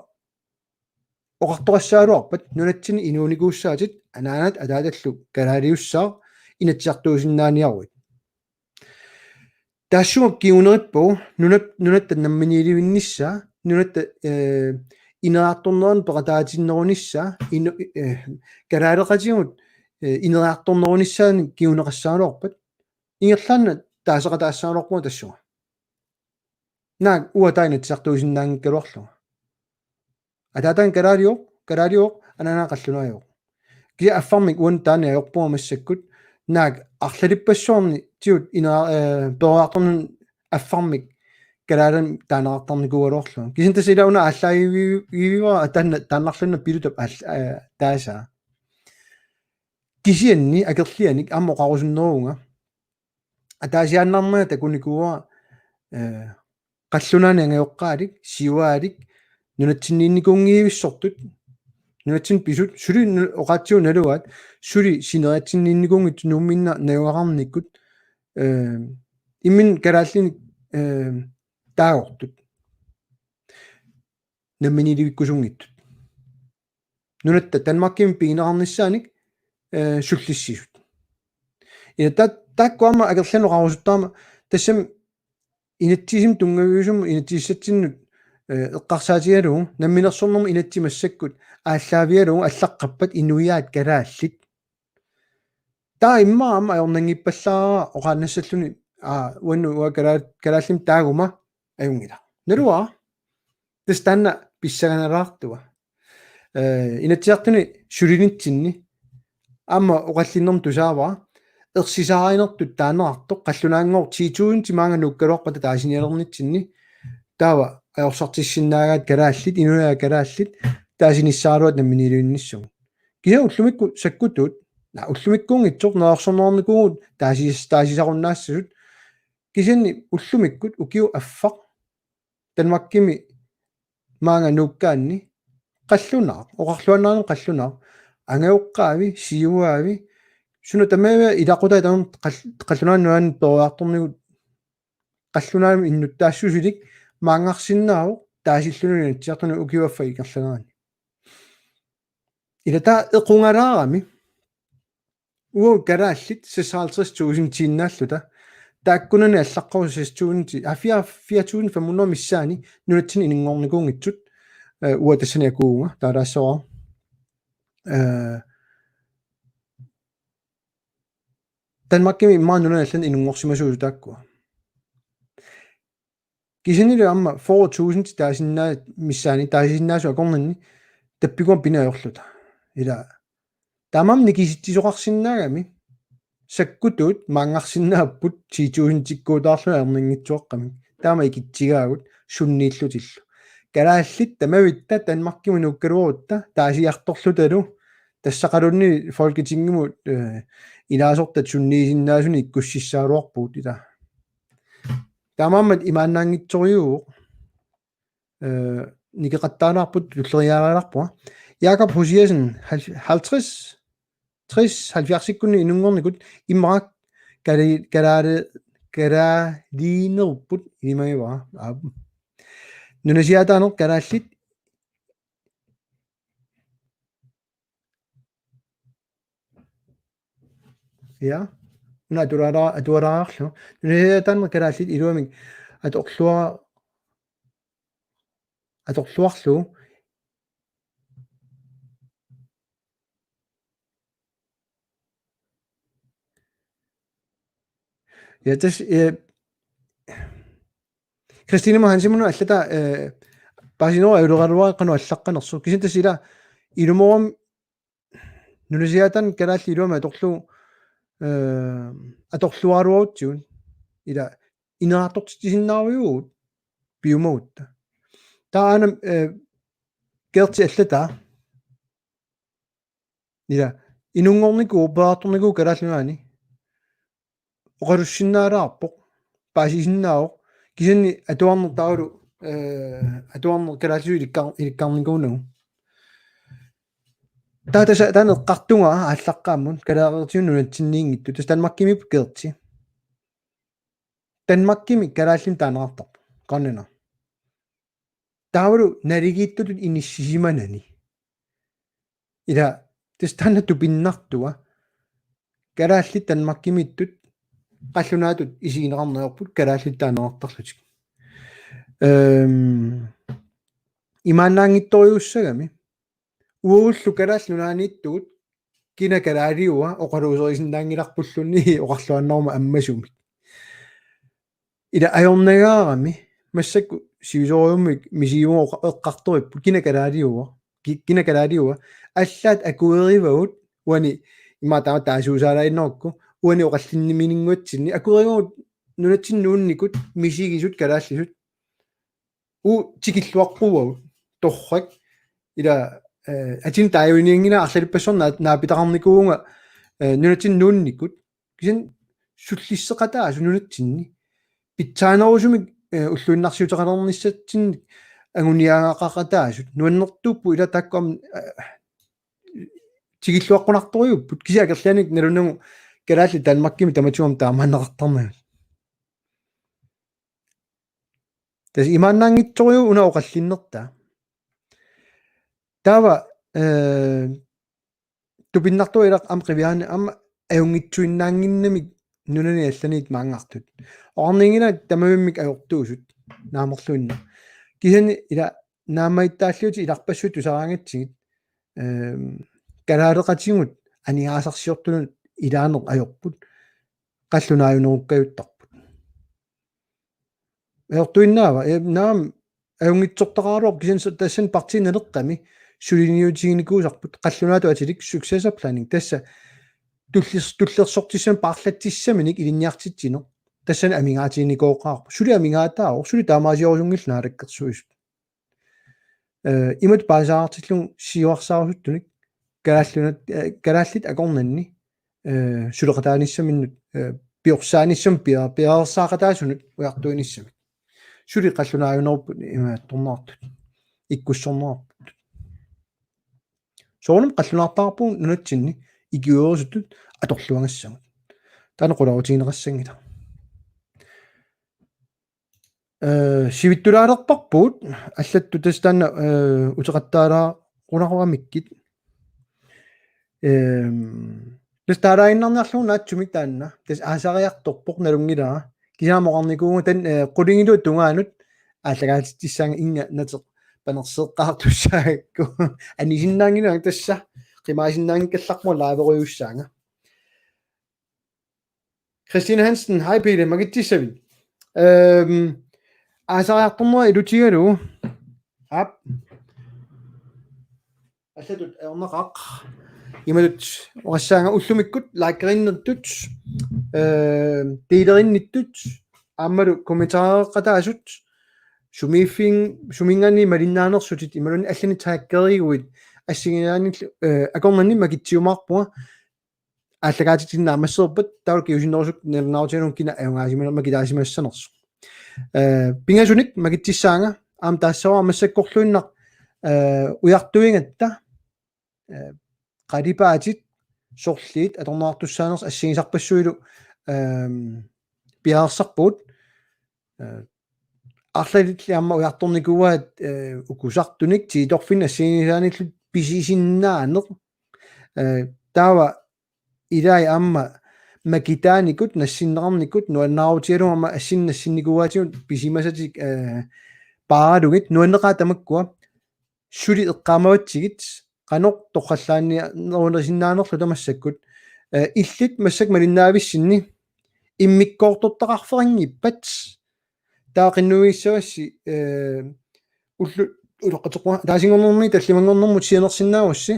oqartoqassagaluarpat nunatsinni inuunikuussaatit, anaanat ataatallu kalaaliussaaq, Inatsisartuusinnaaniaruit. Taassuma kingunerippagu nunat-, nunatta namminiilivinnissaa, nunatta, eh, ineriartornerani peqataatinnerunissaa, inu-, eh, kalaaleqatigut, eh, ineriartornerunissaanut kinguneqassagaluarpat, ingerlaannaq taaseqataassagaluarpunga tassunga. Naak uanga taanna Inatsisartuusinnaanngikkaluarlunga. Ataataga kalaaliuvoq, kalaaliuvoq, anaanaga qallunaajuvoq. Kisianni affarmik uani taanna ajorpunga massakkut, naak arlalippassuarni tigut inera-, eh, peroriartornerani affarmik kalaalimik taaneqartarnikuugaluarlunga. Kisianni tassa ila una aallaavigaara taanna, taannarluinnaq Pilutap aall-, eh, taasaa. Kisianni akerlianik aamma oqarusunneruvunga. Ataasiaannarnanga takunikuuara, eh, qallunaanit angajoqqaalik, siuaalik, nunatsinniinnikuunngivissortut, nunatsinni pisut, suli nu-, oqaatsigut nalugaat, suli sineriatsinniinnikuunngitsut Nuummiinnaq najugaqarnikkut, eh, imminut kalaallinik, eh, taagortut. Namminiilivikkusunngitsut. Nunatta Danmarkimi pigineqarnissaanik, eh, sullissisut. Ila ta-, taakku aamma akerlianik oqarusuttarama tassami inatsisissatut tunngaviusumut inatsisissatsinnut, eh, eqqarsaatigalugu namminersornermut inatsit massakkut aallaavigalugu allaqqappat inuiaat kalaallit. Taava immaqa aamma ajornanngippallaarpara oqaannassalluni, aa, uannut uanga kalaa-, kalaallimik taaguma ajunngilaq. Naluara. Tassa taanna pissanganalaartua. Eh, Inatsisartuni sulinitsinni aamma oqallinnermi tusaavara, ersisaarinertut taaneqartoq, qallunaanngooq ti tusind maanga nuukkaluarpata taasinialernitsinni, taava ajorsartissinnaagaat kalaallit, inuiaat kalaallit, taasinissaraluat namminiilivinnissamut. Kisianni ullumikkut sakkutuut, naa, ullumikkuunngitsoq neriorsorneqarnikuuvugut taasis-, taasisarunnaassasoq. Kisianni ullumikkut ukiup affaq Danmarkimi maanga nuukkaanni qallunaaq, oqarluaannarami qallunaaq, angajoqqaavi, siuaavi, suna tamaviat ilaqutai tamarmik qall-, qallunaanut nuann-, peroriartornikkut qallunaanut innuttaassusilik maanngarsinnaavoq taasilluni Inatsisartuni ukiup affaq ingerlanerani. Ila taava equngalaarami uagut kalaallit seksoghalvtreds tusindiinnaalluta. Taakkunani allaqqavoq seks tusind, aa, fire, fire tusind fem hundrede missaani nunatsinni inunngornikuunngitsut, eh, uanga tassani akuuvunga, taalaassuara. Eh, Danmarkimi immaqa nunani allani inunngorsimasuusut taakkua. Kisiannili aamma fyrre tusind taasinnaa-, missaani taasisinnaasut akornanni tappikuma pinajorluta. Ila taamaammat nikisitsisoqarsinnaagami sakkutuut maanngarsinnaapput ti tusindikkuutaarlugit ajornanngitsuaqqamik. Taama ikitsigaagut sunniillutillu. Kalaallit tamavitta Danmarkimut nuukkaluarutta taasiartorlutalu tassaqaluunniit Folketingimut, eh, ilaasortat sunniisinnaasunik ikkussissagaluarpugut ila. Taamaammat imaannaanngitsorujuuvoq, eh, nikeqattaalaarput tulleriiaalaarpunga. Jakob Hosiasen, hal-, halvtreds, tres, halvfjerdsikkunni inunngornikut immaqa kali-, kalaali-, kalaaliinerupput ilimagivara. Aap. Nunasiaataaneq kalaallit. Ja. Una atuara-, atuaraarlu. Nunasiaataaneq kalaallit iluamik atorlua-, atorluarlugu. Ja, tassa, eh, Christine Hansenimut allataa, eh, paasinerup ajuleraluarpara qanoq allaqqanersoq. Kisianni tassa ila ilumoorami nunasiaataaneq kalaallit iluamik atorlugu, eh, atorluaraluarutsigu. Ila ineriartortitsisinnaarujuuvugut piumagutta. Taava aana, eh, Gerti allataa. Ila inunngornikuuvoq, peroriartornikuuvoq Kalaallit Nunaanni. Oqalussinnaalaarpoq, paasisinnaavoq, kisianni atuarneq taavalu eh, atuarneq kalaallisut ilikkar-, ilikkarnikuunagu. Taava tassa taanna eqqartugaa aallaqqaammut kalaallisut nunatsinniinngitsut, tassa Danmarkimiipput Gerti. Danmarkimi kalaallinik taaneqartarpoq, grønlænder. Taavalu naligiittutut inissisimanani. Ila tassa taanna tupinnartua. Kalaallit Danmarkimiittut qallunaatut isigineqarneq ajorput kalaallit taaneqartarlutik. Ehm, imaannaanngitsorujussuugami. Uagullu Kalaallit Nunaanniittugut kina kalaaliua oqaluuserisinnaanngilarpulluunniit oqarluaannaruma ammasumik. Ila ajornagaarami massakkut sivisoorujussuarmik misigivunga oqa-, eqqartoripput kina kalaaliua, ki-, kina kalaaliua, allaat akuerivagut uani, immaqa taama taasuusaalaaginnarukku, uani oqallinnimininnguatsinni akuerivagut nunatsinni nuunnikut misigisut kalaallisut. Uu tikilluaqquagut torrak ila, eh, atin taajunianngina arlalippassuarnut naa-, naapitaqarnikuuvunga, eh, nunatsinni nuunnikut. Kisianni sullisseqataasut nunatsinni. Pitsaanerusumik, eh, ulluinnarsiuteqalernissatsinnik anguniagaqaqataasut. Nuannertuupput ila taakku aamma, eh, tikilluaqqunartorujuupput. Kisianni akerlianik nalunagu kalaallit Danmarkimi tamatigut taamaanneqartarnagu. Tassa imaannaanngitsorujuuvoq una oqallinnertaa. Taava, eh, tupinnartua ilaa aamma qiviaani aamma ajunngitsuinnaannginnamik nunani allaniit maanngartut. Oqarninngilaat tamavimmik ajortuusut naamerluinnaq. Kisianni ila naammagittaalliuutit ilarpassui tusaraangatsigit, ehm, kalaaleqatigut aningaasarsiortunut ilaaneq ajorput. Qallunaajunerukkajuttarput. Ajortuinnaava? Eh, naamik, ajunngitsortaqaraluarpoq kisianni s-, tassani Partii Naleqqami suliniutiginikuusarput qallunaatut atilik successor planning. Tassa tullers-, tullersortissamik paarlatsissaminik ilinniartitsineq. Tassani amigaatiginikoqaarpoq. Suli amigaataavoq, suli taamaasiorusunngillat naalakkersuisut. Eh, imatut paasaartillugu siuarsaarusuttunik kalaallinut, eh, kalaallit akornanni, eh, suleqataanissaminnut, eh, piorsaanissamut pia-, piareersaaqataasunut ujartuinissamik. Suli qallunaajunerupput imaattorneqartut. Ikkussorneqarput. Soorunami qallunaartaqarpugut nunatsinni ikiuerusuttut atorluagassagut. Taanna qularutigineqassanngilaq. Eh, sivittulaalerparput, allattut tassa taanna, eh, uteqattaalaarunaramikkit. Ehm, tassa taalaaginnarniarlugu naatsumik taanna, tassa aasariartorpoq nalunngilara. Kisianni oqarnikuuvunga taanna, eh, qulingiluat tungaanut aallakaatitsissaanga inga nateq panerseeqqaartussaagakku. Anisinnaanngilanga tassa, qimaasinnaanngikkallarpunga liverujussuussaanga. Christine Hansen, hej Pele, makitsissavit? Ehm, aasariartornera ilutigalugu. Aap. Allatut ajornaqaaq. Imatut oqassaanga ullumikkut likerinnittut, ehm, delerinnittut, aammalu kommentareqataasut, sumiiffin-, suminngaanniit malinnaanersutit, imaluunniit allanik taggeriguit, assigiinngitsunik, eh, akornanni makitsiumaarpunga, aallakaatitsineq naammassereerpat, taava kingusinnerusukkut nalunaarutigalugu kina ajugaasimanersoq makitaasimassanersoq. Eh, pingasunik makitsissaanga, aamma taassavara massakkorluinnaq, eh, ujartuigatta, eh, qalipaatit, sorliit, atorneqartussaanersut assigisarpassuilu, ehm, piareersarpugut, eh, arlallit aamma ujartornikuuaat, eh, ukusartunik, tiitorfinnik assigiinngitsunik pisisinnaaneq. Eh, taava ilai aamma makitaanikut, nassinneqarnikut, nuannaarutigalugu aamma assinik nassinnikuuaatigut pisimasatik, eh, paaralugit, nuanneqaat tamakkua, suli eqqaamavatsigit, qanoq torrallaanniarnerunisinnaanerluta massakkut, eh, illit massakkut malinnaavissinni immikkoortortaqarfeqanngippat, taava qinnuigissavassi, eh, ullut uloqqateqquga ataasinngornermi tallimanngornermut sianersinnaagussi,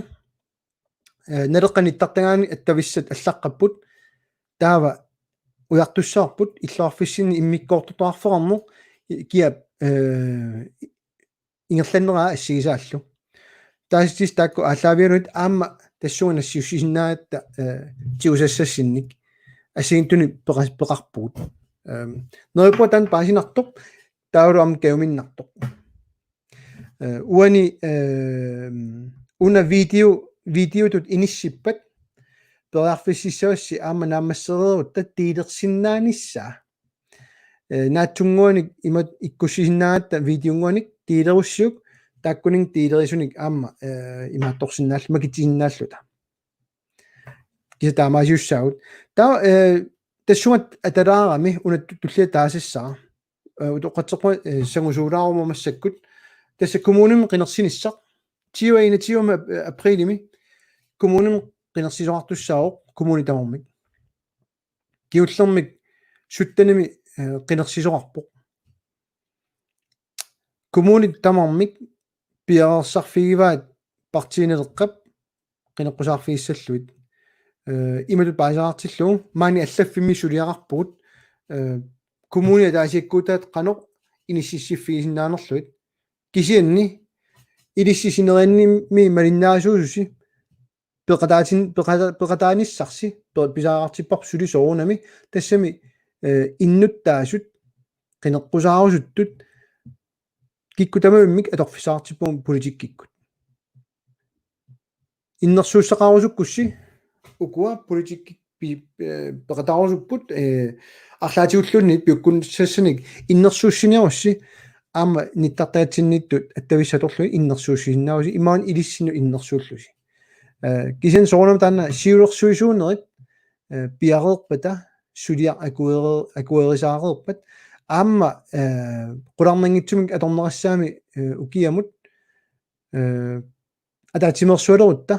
eh, Naleqqap nittartagaani attavissat allaqqapput, taava ujartussavarput illoqarfissinni immikkoortortaqarfeqarneq, i-, kiap, eh, ingerlanneraa assigisaallu. Taassutissaat taakku aallaavigalugit aamma tassunga nassiussisinnaagatta, eh, tigusassassinnik assigiinngitsunik peqa-, peqarpugut. Ehm, neriuppunga taanna paasinartoq, Taavalu aamma kajuminnartoq. Eh, uani, eh, una video, videotut inissippat, periarfississavassi aamma naammassereerutta delersinnaanissaa. Eh, naatsunnguanik imatut ikkussisinnaagatta videonnguanik delerussiuk, taakkuninnga delerisunik aamma, eh, imaattorsinnaalluta, makitsisinnaalluta. Kisianni taamaasiussaagut. Taava, eh, tassunga atalaarami una tu-, tullia taasassara. Eh, utoqqatserpunga, eh, sangusuulaaruma massakkut. Tassa kommunimi qinersinissaq. Tiua enogtyve ap-, aprilimi kommunimi qinersisoqartussaavoq kommunit tamarmik. Kingullermik syttenimi, eh, qinersisoqarpoq. Kommunit tamarmik piareersarfigivaat Partii Naleqqap qineqqusaarfigissallugit. Eh, imatut paasisaqartillugu maani allaffimmi suliaqarpugut, eh, kommunit ataasiakkuutaat qanoq inississiffigisinnaanerlugit. Kisianni ilissi sineriammi malinnaasuususi peqataatin-, peqata-, peqataanissarsi pe-, pisariaqartipparput suli soorunami tassami, eh, innuttaasut qineqqusaarusuttut kikkut tamavimmik atorfissaqartippugut politikkikkut. Innersuussaqarusukkussi ukua politikki pi-, eh, peqataarusupput, eh, arlaatigulluunniit piukkunnissassanik innersuussinerussi aamma nittartaatsinniittut attavissatorlugit innersuussisinnaavusi imaluunniit ilissinnut innersuullusi. Eh, kisianni soorunami taanna siulersuisuunerit, eh, piareerpata suliaq akuere-, akuerisaareerpat aamma, eh, qularnanngitsumik atorneqassaami, eh, ukiamut, eh, ataatsimeersualerutta,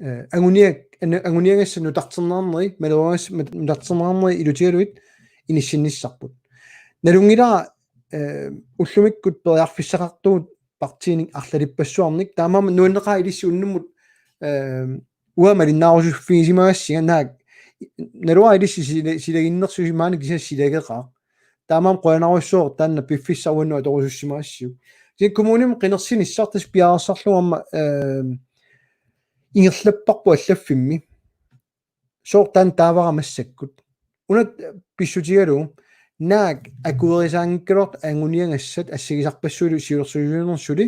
eh, anguniak-, anu-, anguniagassat nutarterneqarneri, maleruagassat mat-, nutarterneqarneri ilutigalugit inissinnissarput. Nalunngilara, eh, ullumikkut periarfissaqartugut partiinik arlalippassuarnik, taamaammat nuanneqaaq ilissi unnummut, eh, uanga malinnaarusuffigisimagassinga naak, naluara ilissi sila-, silaginnersusi maani kisianni silageqaaq. Taamaammat qujanarujussuaq taanna piffissaq uannut atorusussimagassiuk. Kisianni kommunimi qinersinissaq tassa piareersarlugu aamma, eh, ingerlapparput allaffimmi. Sooq taanna taavara massakkut. Una pissutigalugu naak akuerisaanngikkaluartut anguniagassat assigisarpassuillu siulersuisuunermi suli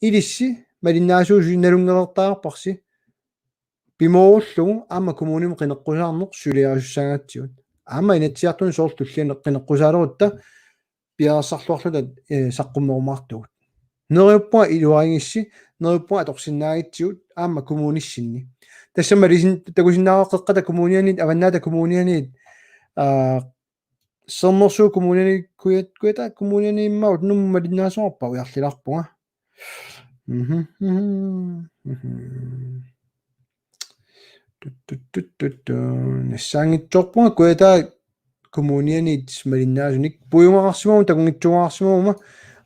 ilissi malinnaasuususi nalunngereertariaqarparsi pimoorullugu aamma kommunimi qineqqusaarneq suliarisussaagatsigu. Aamma Inatsisartuni soorlu tulliani qineqqusaalerutta piareersarluarluta, eh, saqqummerumaartugut. Neriuppunga iluarigissi, neriuppunga atorsinnaagitsigut aamma kommunissinni. Tassami ilisin-, takusinnaavat Qeqqata Kommunianiit, Avannaata Kommunianiit, aa, Sermersuup Kommunianiit, Kujat-, Kujataat Kommunianiit immaqa Nuummi malinnaasoqarpa ujarlilaarpunga. Mhm, mhm, mhm. Tut, tut, tut, tut, tut. Nassaanngitsoorpunga Kujataat Kommunianiit malinnaasunik puigumaqarsimaguma takunngitsuugaqarsimaguma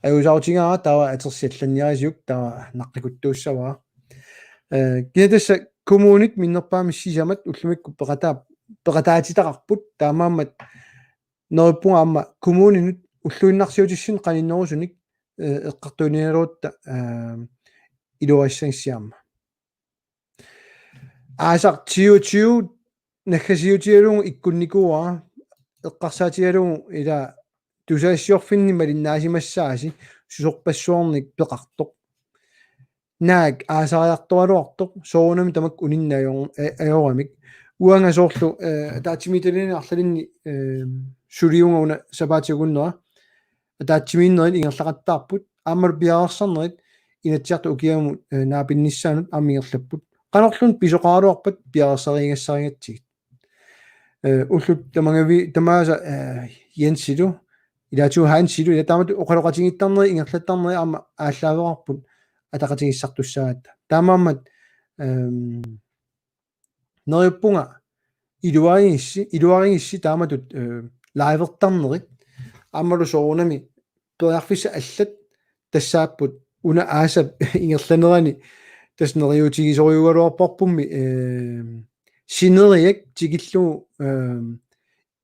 ajuusaarutigaara taava atersiallanniarisiuk taava naqqikuttuussavara. Eh, kisianni tassa kommunit minnerpaamik sisamat ullumikkut peqataa-, peqataatitaqarput taamaammat neriuppunga aamma kommuninut ulluinnarsiutissinnut qaninnerusunik, eh, eqqartuinialerutta, eh, iluarissagissi aamma. Aasaq tyve tyve naggasiutigalugu ikkunnikuuara eqqarsaatigalugu ila tusagassiorfinni malinnaasimassaasi susorpassuarnik peqartoq. Naak aasariartoraluartoq soorunami tamakku uninngajajo-, eh, ajoramik. Uanga soorlu, eh, ataatsimiititaliani arlalinni, eh, suliunga una sapaatip akunnera. Ataatsimiinnerit ingerlaqattaarput, aammalu piareersarnerit Inatsisartut ukiamut, eh, naapinnissaannut aamma ingerlapput. Qanorluunniit pisoqaraluarpat piareersarigassarigatsigit. Eh, ullut tamangavi-, tamaasa, eh, Jensilu, ilaatigut Hansilu, ila taamatut oqaloqatigiittarneri, ingerlattarneri aamma aallaaveqarput ataqatigiissartussaagatta. Taamaammat, ehm, neriuppunga iluarigissi, iluarigissi taamatut, eh, livertarnerit. Aammalu soorunami periarfissat allat tassaapput una aasap ingerlanerani tassa neriuutigisorujugaluarparpummi, eh, sineriak tikillugu, eh,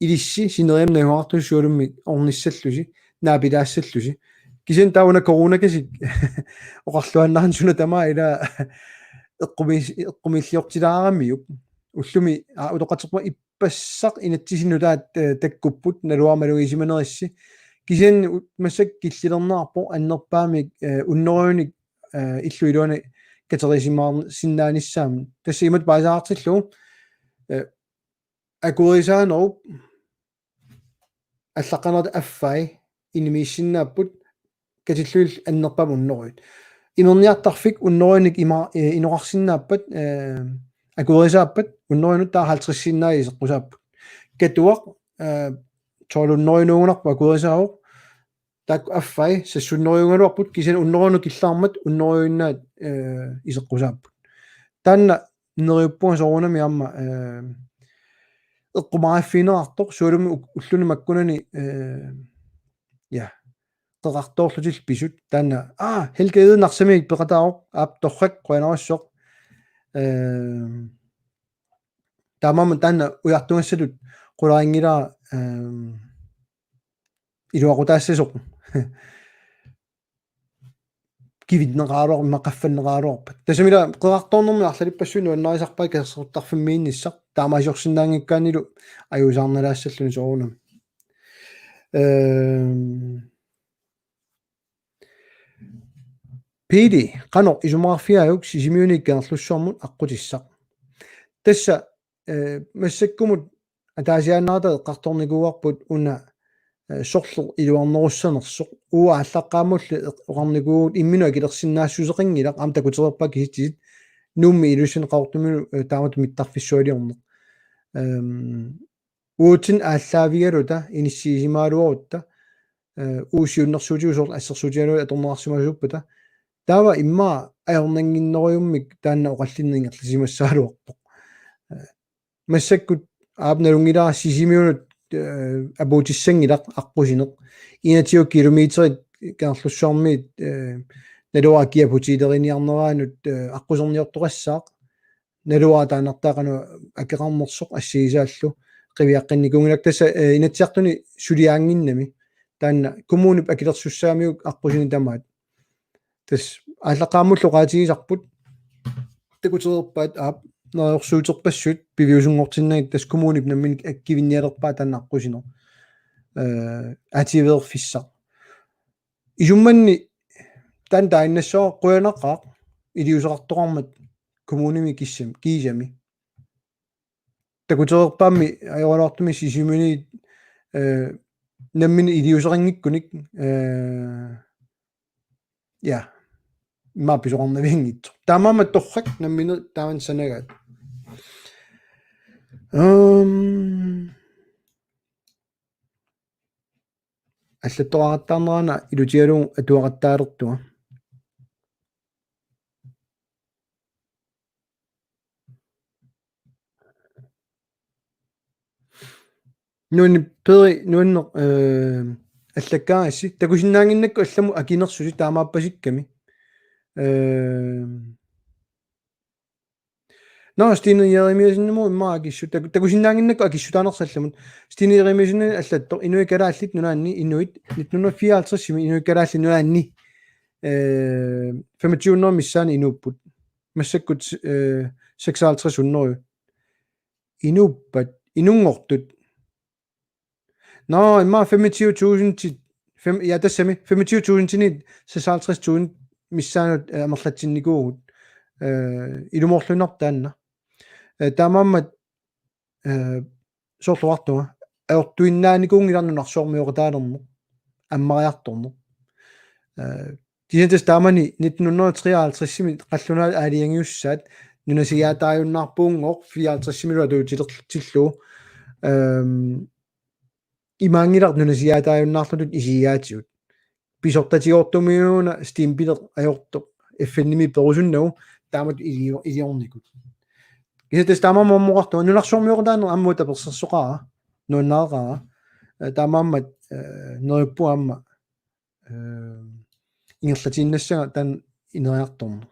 ilissi sineriammi najugaqartusi siullermik ornissallusi, naapilaassallusi. Kisianni taava una coronakasik oqarluaannarani suna tamaat ila eqqumiis-, eqqumiilliortilaaramiuk. Ullumi, aa, utoqqatserpunga ippassaq inatsisinnut taat, eh, takkupput, naluara malugisimanerissi. Kisianni u-, massakkut killilerneqarpoq annerpaamik, eh, unnorujunik, eh, illup iluani katerisimaarsinnaanissaanut. Tassa imatut paasisaartillugu, eh, akuerisaanerup allaqqanerata affai inimiissinnaapput katillugit annerpaamik unnorujut. Imerniartarfik unnorujunik ima, eh, inoqarsinnaappat, eh, akuerisaappat unnorujunut taava halvtredsiinnaat iseqqusaapput. Katuaq, eh, tolv unnorujunuugunarpoq akuerisaavoq. Taakku affai seks unnorujugaluarput kisianni unnorujunut killeqarmat unnorujuinnaat, eh, iseqqusaapput. Taanna neriuppunga soorunami aamma, eh, eqqumaaffigineqartoq, sualummik u-, ulluni makkunani, eh, ja, qeqartoorlutillu pisut, taanna, aa, Helge Egede Narsami peqataavoq, aap, torrak, qujanarsuaq. Eh, taamaammat taanna ujartugassatut qularinngilara, eh, iluaqutaassasoq. Kivinneqaraluar-, immaqa qaffanneqaraluarpat. Tassami ila qeqartoornermi arlalippassuit nuannarisarpaat katersortarfimmiinnissaq, taamaasiorsinnaanngikkaannilu ajuusaarnalaassalluni soorunami. Ehm, Pidi, qanoq isumaqarfigaajuk Sisimiuni Kangerlussuarmut aqqutissaq? Tassa, eh, massakkumut ataasiaannarata eqqartornikuuarput una, eh, sorleq iluarnerussanersoq. Uagut aallaqqaammulli eq-, oqarnikuuvugut imminut akilersinnaassuseqanngilaq, aamma takutereerpaat kisitsisit Nuummi, Ilulissani, Qaqortumilu, eh, taamatut mittarfissualiorneq. Ehm, uatsinnut aallaavigaluta inissiisimagaluarutta, eh, uagut siunnersuutigut soorlu assersuutigalugu atorneqarsimasuuppata. Taava immaqa ajornannginnerujummik taanna oqallinneq ingerlasimassagaluarpoq. Eh, massakkut aap nalunngilara Sisimiunut, eh, apuutissanngilaq aqqusineq. Enogtyve kilometerit Kangerlussuarmiit, eh, naluara kiapuutiileriniarneraanut, eh, aqquserniortoqassaaq. Naluara taannartaa qanoq akeqarnersoq assigisaallu qiviaqqinnikuunngilaq tassa, eh, Inatsisartuni suliaannginnami. Taanna kommunip akilersussaamiuk aqqusineq tamaat. Tassa aallaqqaammullu oqaatigisarput takutereerpaat aap neriorsuuterpassuit piviusunngortinnagit tassa kommunip nammineq akkivinnialerpaa taanna aqqusineq. Eh, ativeerfissaq. Isummanni taanna taaginnassaaq qujanaqaaq iliuuseqartoqarmat kommunimi kissam-, kiisami. Takutereerpaammi ajoraluartumik Sisimiuni, eh, nammineq iliuuseqanngikkunik, eh, ja, immaqa pisoqarnavianngitsoq. Taamaammat torrak nammineq taanna sanagaat. Ehm, allattoqaqattaarnerana ilutigalugu atuaqattaalertunga. Nuanni Peri, nuanneq, eh, allakkaagassi. Takusinnaannginnakku allamut akinersusi taamaappasikkami. Eh, Nå, Stine Jeremiassenimut immaqa akissut. Tak-, takusinnaannginnakku akissutaanersallamut. Stine Jeremiassen allattoq Inuit Kalaallit Nunaanni inuit nitten hundrede fireoghalvtredsimi Inuit Kalaallit Nunaanni, eh, femogtyve hundrede missaani inuupput. Massakkut, eh, seksoghalvtreds hundrede. Inuuppat, inunngortut. Nå, immaqa femogtyve tusind til fem-, ja, tassami femogtyve tusind til seksoghalvtreds tusind missaanut, eh, amerlatsinnikuugut. Eh, ilumoorluinnarpoq taanna. Eh, taamaammat, eh, soorlu oqartunga. Ajortuinnaanikuunngilaq nunarsuarmioqataalerneq. Ammariartorneq. Eh, Kisianni tassa taamani nitten hundrede treoghalvtredsimi qallunaat aalajangiussaat nunasiaataajunnaarpugunngooq fireoghalvtredsimilu atuutilertillugu, ehm, imaanngilaq nunasiaataajunnaarlutut isigigaatigut. Pisortatigoortumiuna stempelit ajortoq F N-imi perusunnagu taamatut ilio-, iliornikut. Kisianni tassa taamaammat aamma oqartunga nunarsuarmioqataaneq aamma tapersersoqaara, nuannareqaara. Eh, taamaammat, eh, neriuppunga aamma eh, ingerlatiinnassagaa taanna ineriartorneq.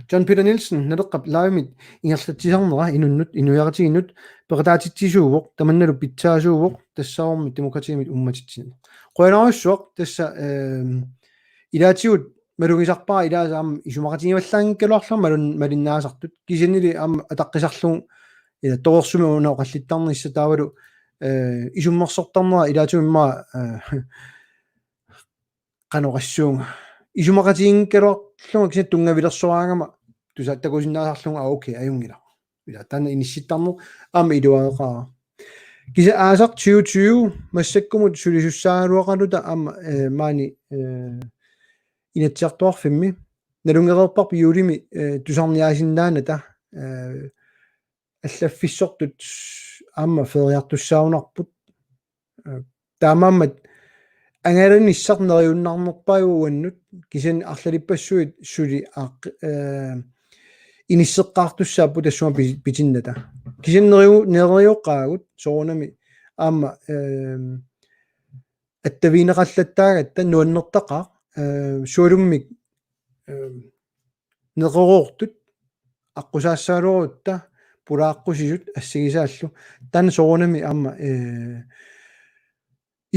John Peter Nielsen, Naleqqap live-imit ingerlatsisarnera inunnut, inuiaqatigiinnut peqataatitsisuuvoq, tamannalu pitsaasuuvoq, tassaavoq demokratiimit uummatitsineq. Qujanarsuaq tassa, ehm, ilaatigut malugisarpara ilaasa aamma isumaqatigivallaanngikkaluarlunga malun-, malinnaasartut. Kisiannili aamma ataqqisarlugu ila torersumik una oqallittarnissaq taavalu eh, isummersortarnera ilaatigummi immaqa, eh, qanoq oqassuunga. Isumaqatiginngikkaluarlunga kisianni tunngavilersoraangama tusa-, takusinnaasarlunga, aa, okay, ajunngilaq. Ila taanna inissittarneq aamma iluareqaara. Kisianni aasaq tyve tyve massakkumut sulisussaagaluaqaluta aamma, eh, maani, eh, Inatsisartuarfimmi. Nalunngereerparput juulimi, eh, tusarniaasinnaanata, eh, allaffissortut aamma feriartussaajunnaarput. Eh, taamaammat angalanissaq neriunnarnerpaajuvoq uannut, kisianni arlalippassuit suli aq-, eh, inisseqqaartussaapput tassunga pi-, pitinnata. Kisianni neriu-, neriuqaagut soorunami aamma, eh, attavigineqallattaagatta nuannertaqaaq, eh, sualummik, eh, neqeroortut, aqqusaassagaluarutta, pulaaqqusisut assigisaallu. Taanna soorunami aamma, eh,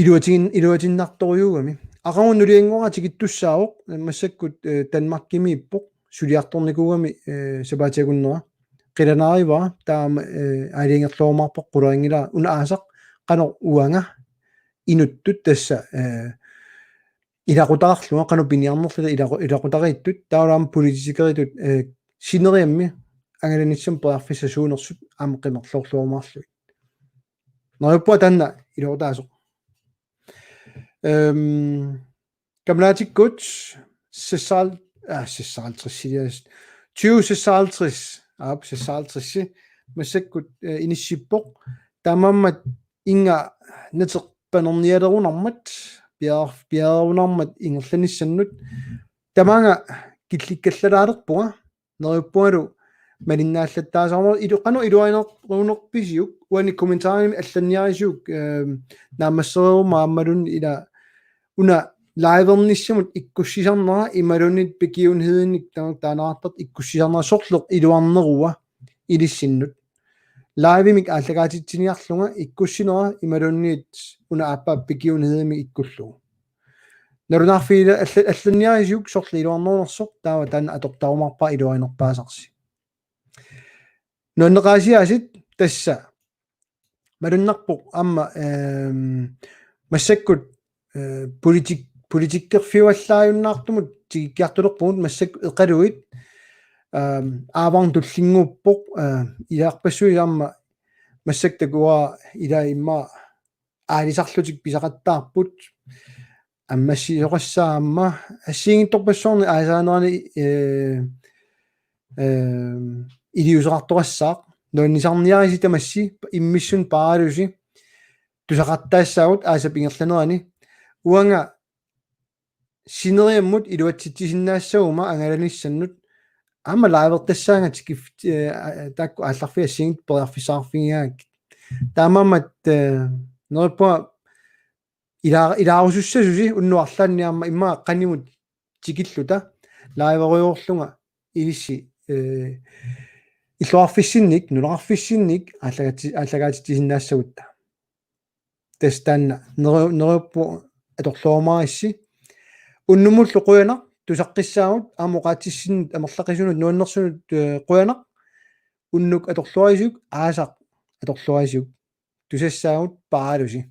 iluatigin-, iluatinnartorujuugami. Aqagu nuliannguaq tikittussaavoq, massakkut, eh, Danmarkimiippoq, suliartornikuugami, eh, sapaatip akunnera. Qilanaarivara, taama, eh, aalajangerluarumaarpoq, qularinngilara, una aasaq qanoq uanga inuttut tassa, eh, ilaqutariinnarlunga, qanoq piniarnerluta ilaqu-, ilaqutariittut, taavalu aamma politikeritut, eh, sineriammi angalanissamut periarfissat suunersut aamma qimerloorluarumaarlugit. Neriuppunga taanna iluaqutaasoq. Ehm, Kammalaatikkuut seksoghalvtreds, ah, seksoghalvtreds, ilias. Tyve seksoghalvtreds, aap, seksoghalvtreds, massakkut, eh, inissippoq. Taamaammat inga nateq panernialerunarmat, piar-, piareerunarmat ingerlanissannut. Tamaanga killikkallalaalerpunga, neriuppungalu malinnaallattaasarama ilu-, qanoq iluarinerunerpisiuk, uani kommentarimik allanniarisiuk, ehm, naammassereeruma aammaluunniit ila una livernissamut ikkussisarnera imaluunniit begivenhedinik ta-, taaneqartartoq ikkussisarnera sorleq iluarnerua ilissinnut. Livemik aallakaatitsiniarlunga ikkussinera imaluunniit una aappaa begivenhedimik ikkullugu. Nalunaarfigilaarlugu alla-, allanniarisiuk sorleq iluarnerunersoq, taava taanna atortarumaarpara iluarinerpaasarsi. Nuanneqaasiaasit tassa malunnarpoq aamma, ehm, massakkut, eh, politik-, politikkerfiuallaajunnaartumut tikikkiartulerpugut massakkut Iqaluit, ehm, Aavarnaq tullinnguuppoq, eh, ilaarpassuit aamma massakkut takuara ila immaqa aalisarlutik pisaqattaarput. Ammassisoqassaaq aamma assigiinngitsorpassuarnik aasaanerani, eh, eh, iliuuseqartoqassaaq. Nuannisarniarisi tamassi immissunut paaralusi. Tusaqartaassaagut aasap ingerlanerani. Uanga sineriammut iluatsitsisinnaassaguma angalanissannut aamma livertassaanga tikif-, eh, taakku aallarfiit assigiinngitsut periarfissaqarfigigaangakkit. Taamaammat, eh, neriuppunga ila-, ilaarusussasusi unnuarlaanni aamma immaqa qanimut tikilluta liverujoorlunga ilissi, eh, illoqarfissinnik, nunaqarfissinnik aallakaati-, aallakaatitsisinnaassagutta. Tassa taanna neri-, neriuppunga atorluarumaarissi. Unnummullu qujanaq, tusaqqissaagut, aamma oqaatsissinnut, amerlaqisunut, nuannersunut, eh, qujanaq. Unnuk atorluarisiuk, aasaq atorluarisiuk. Tusassaagut paaralusi.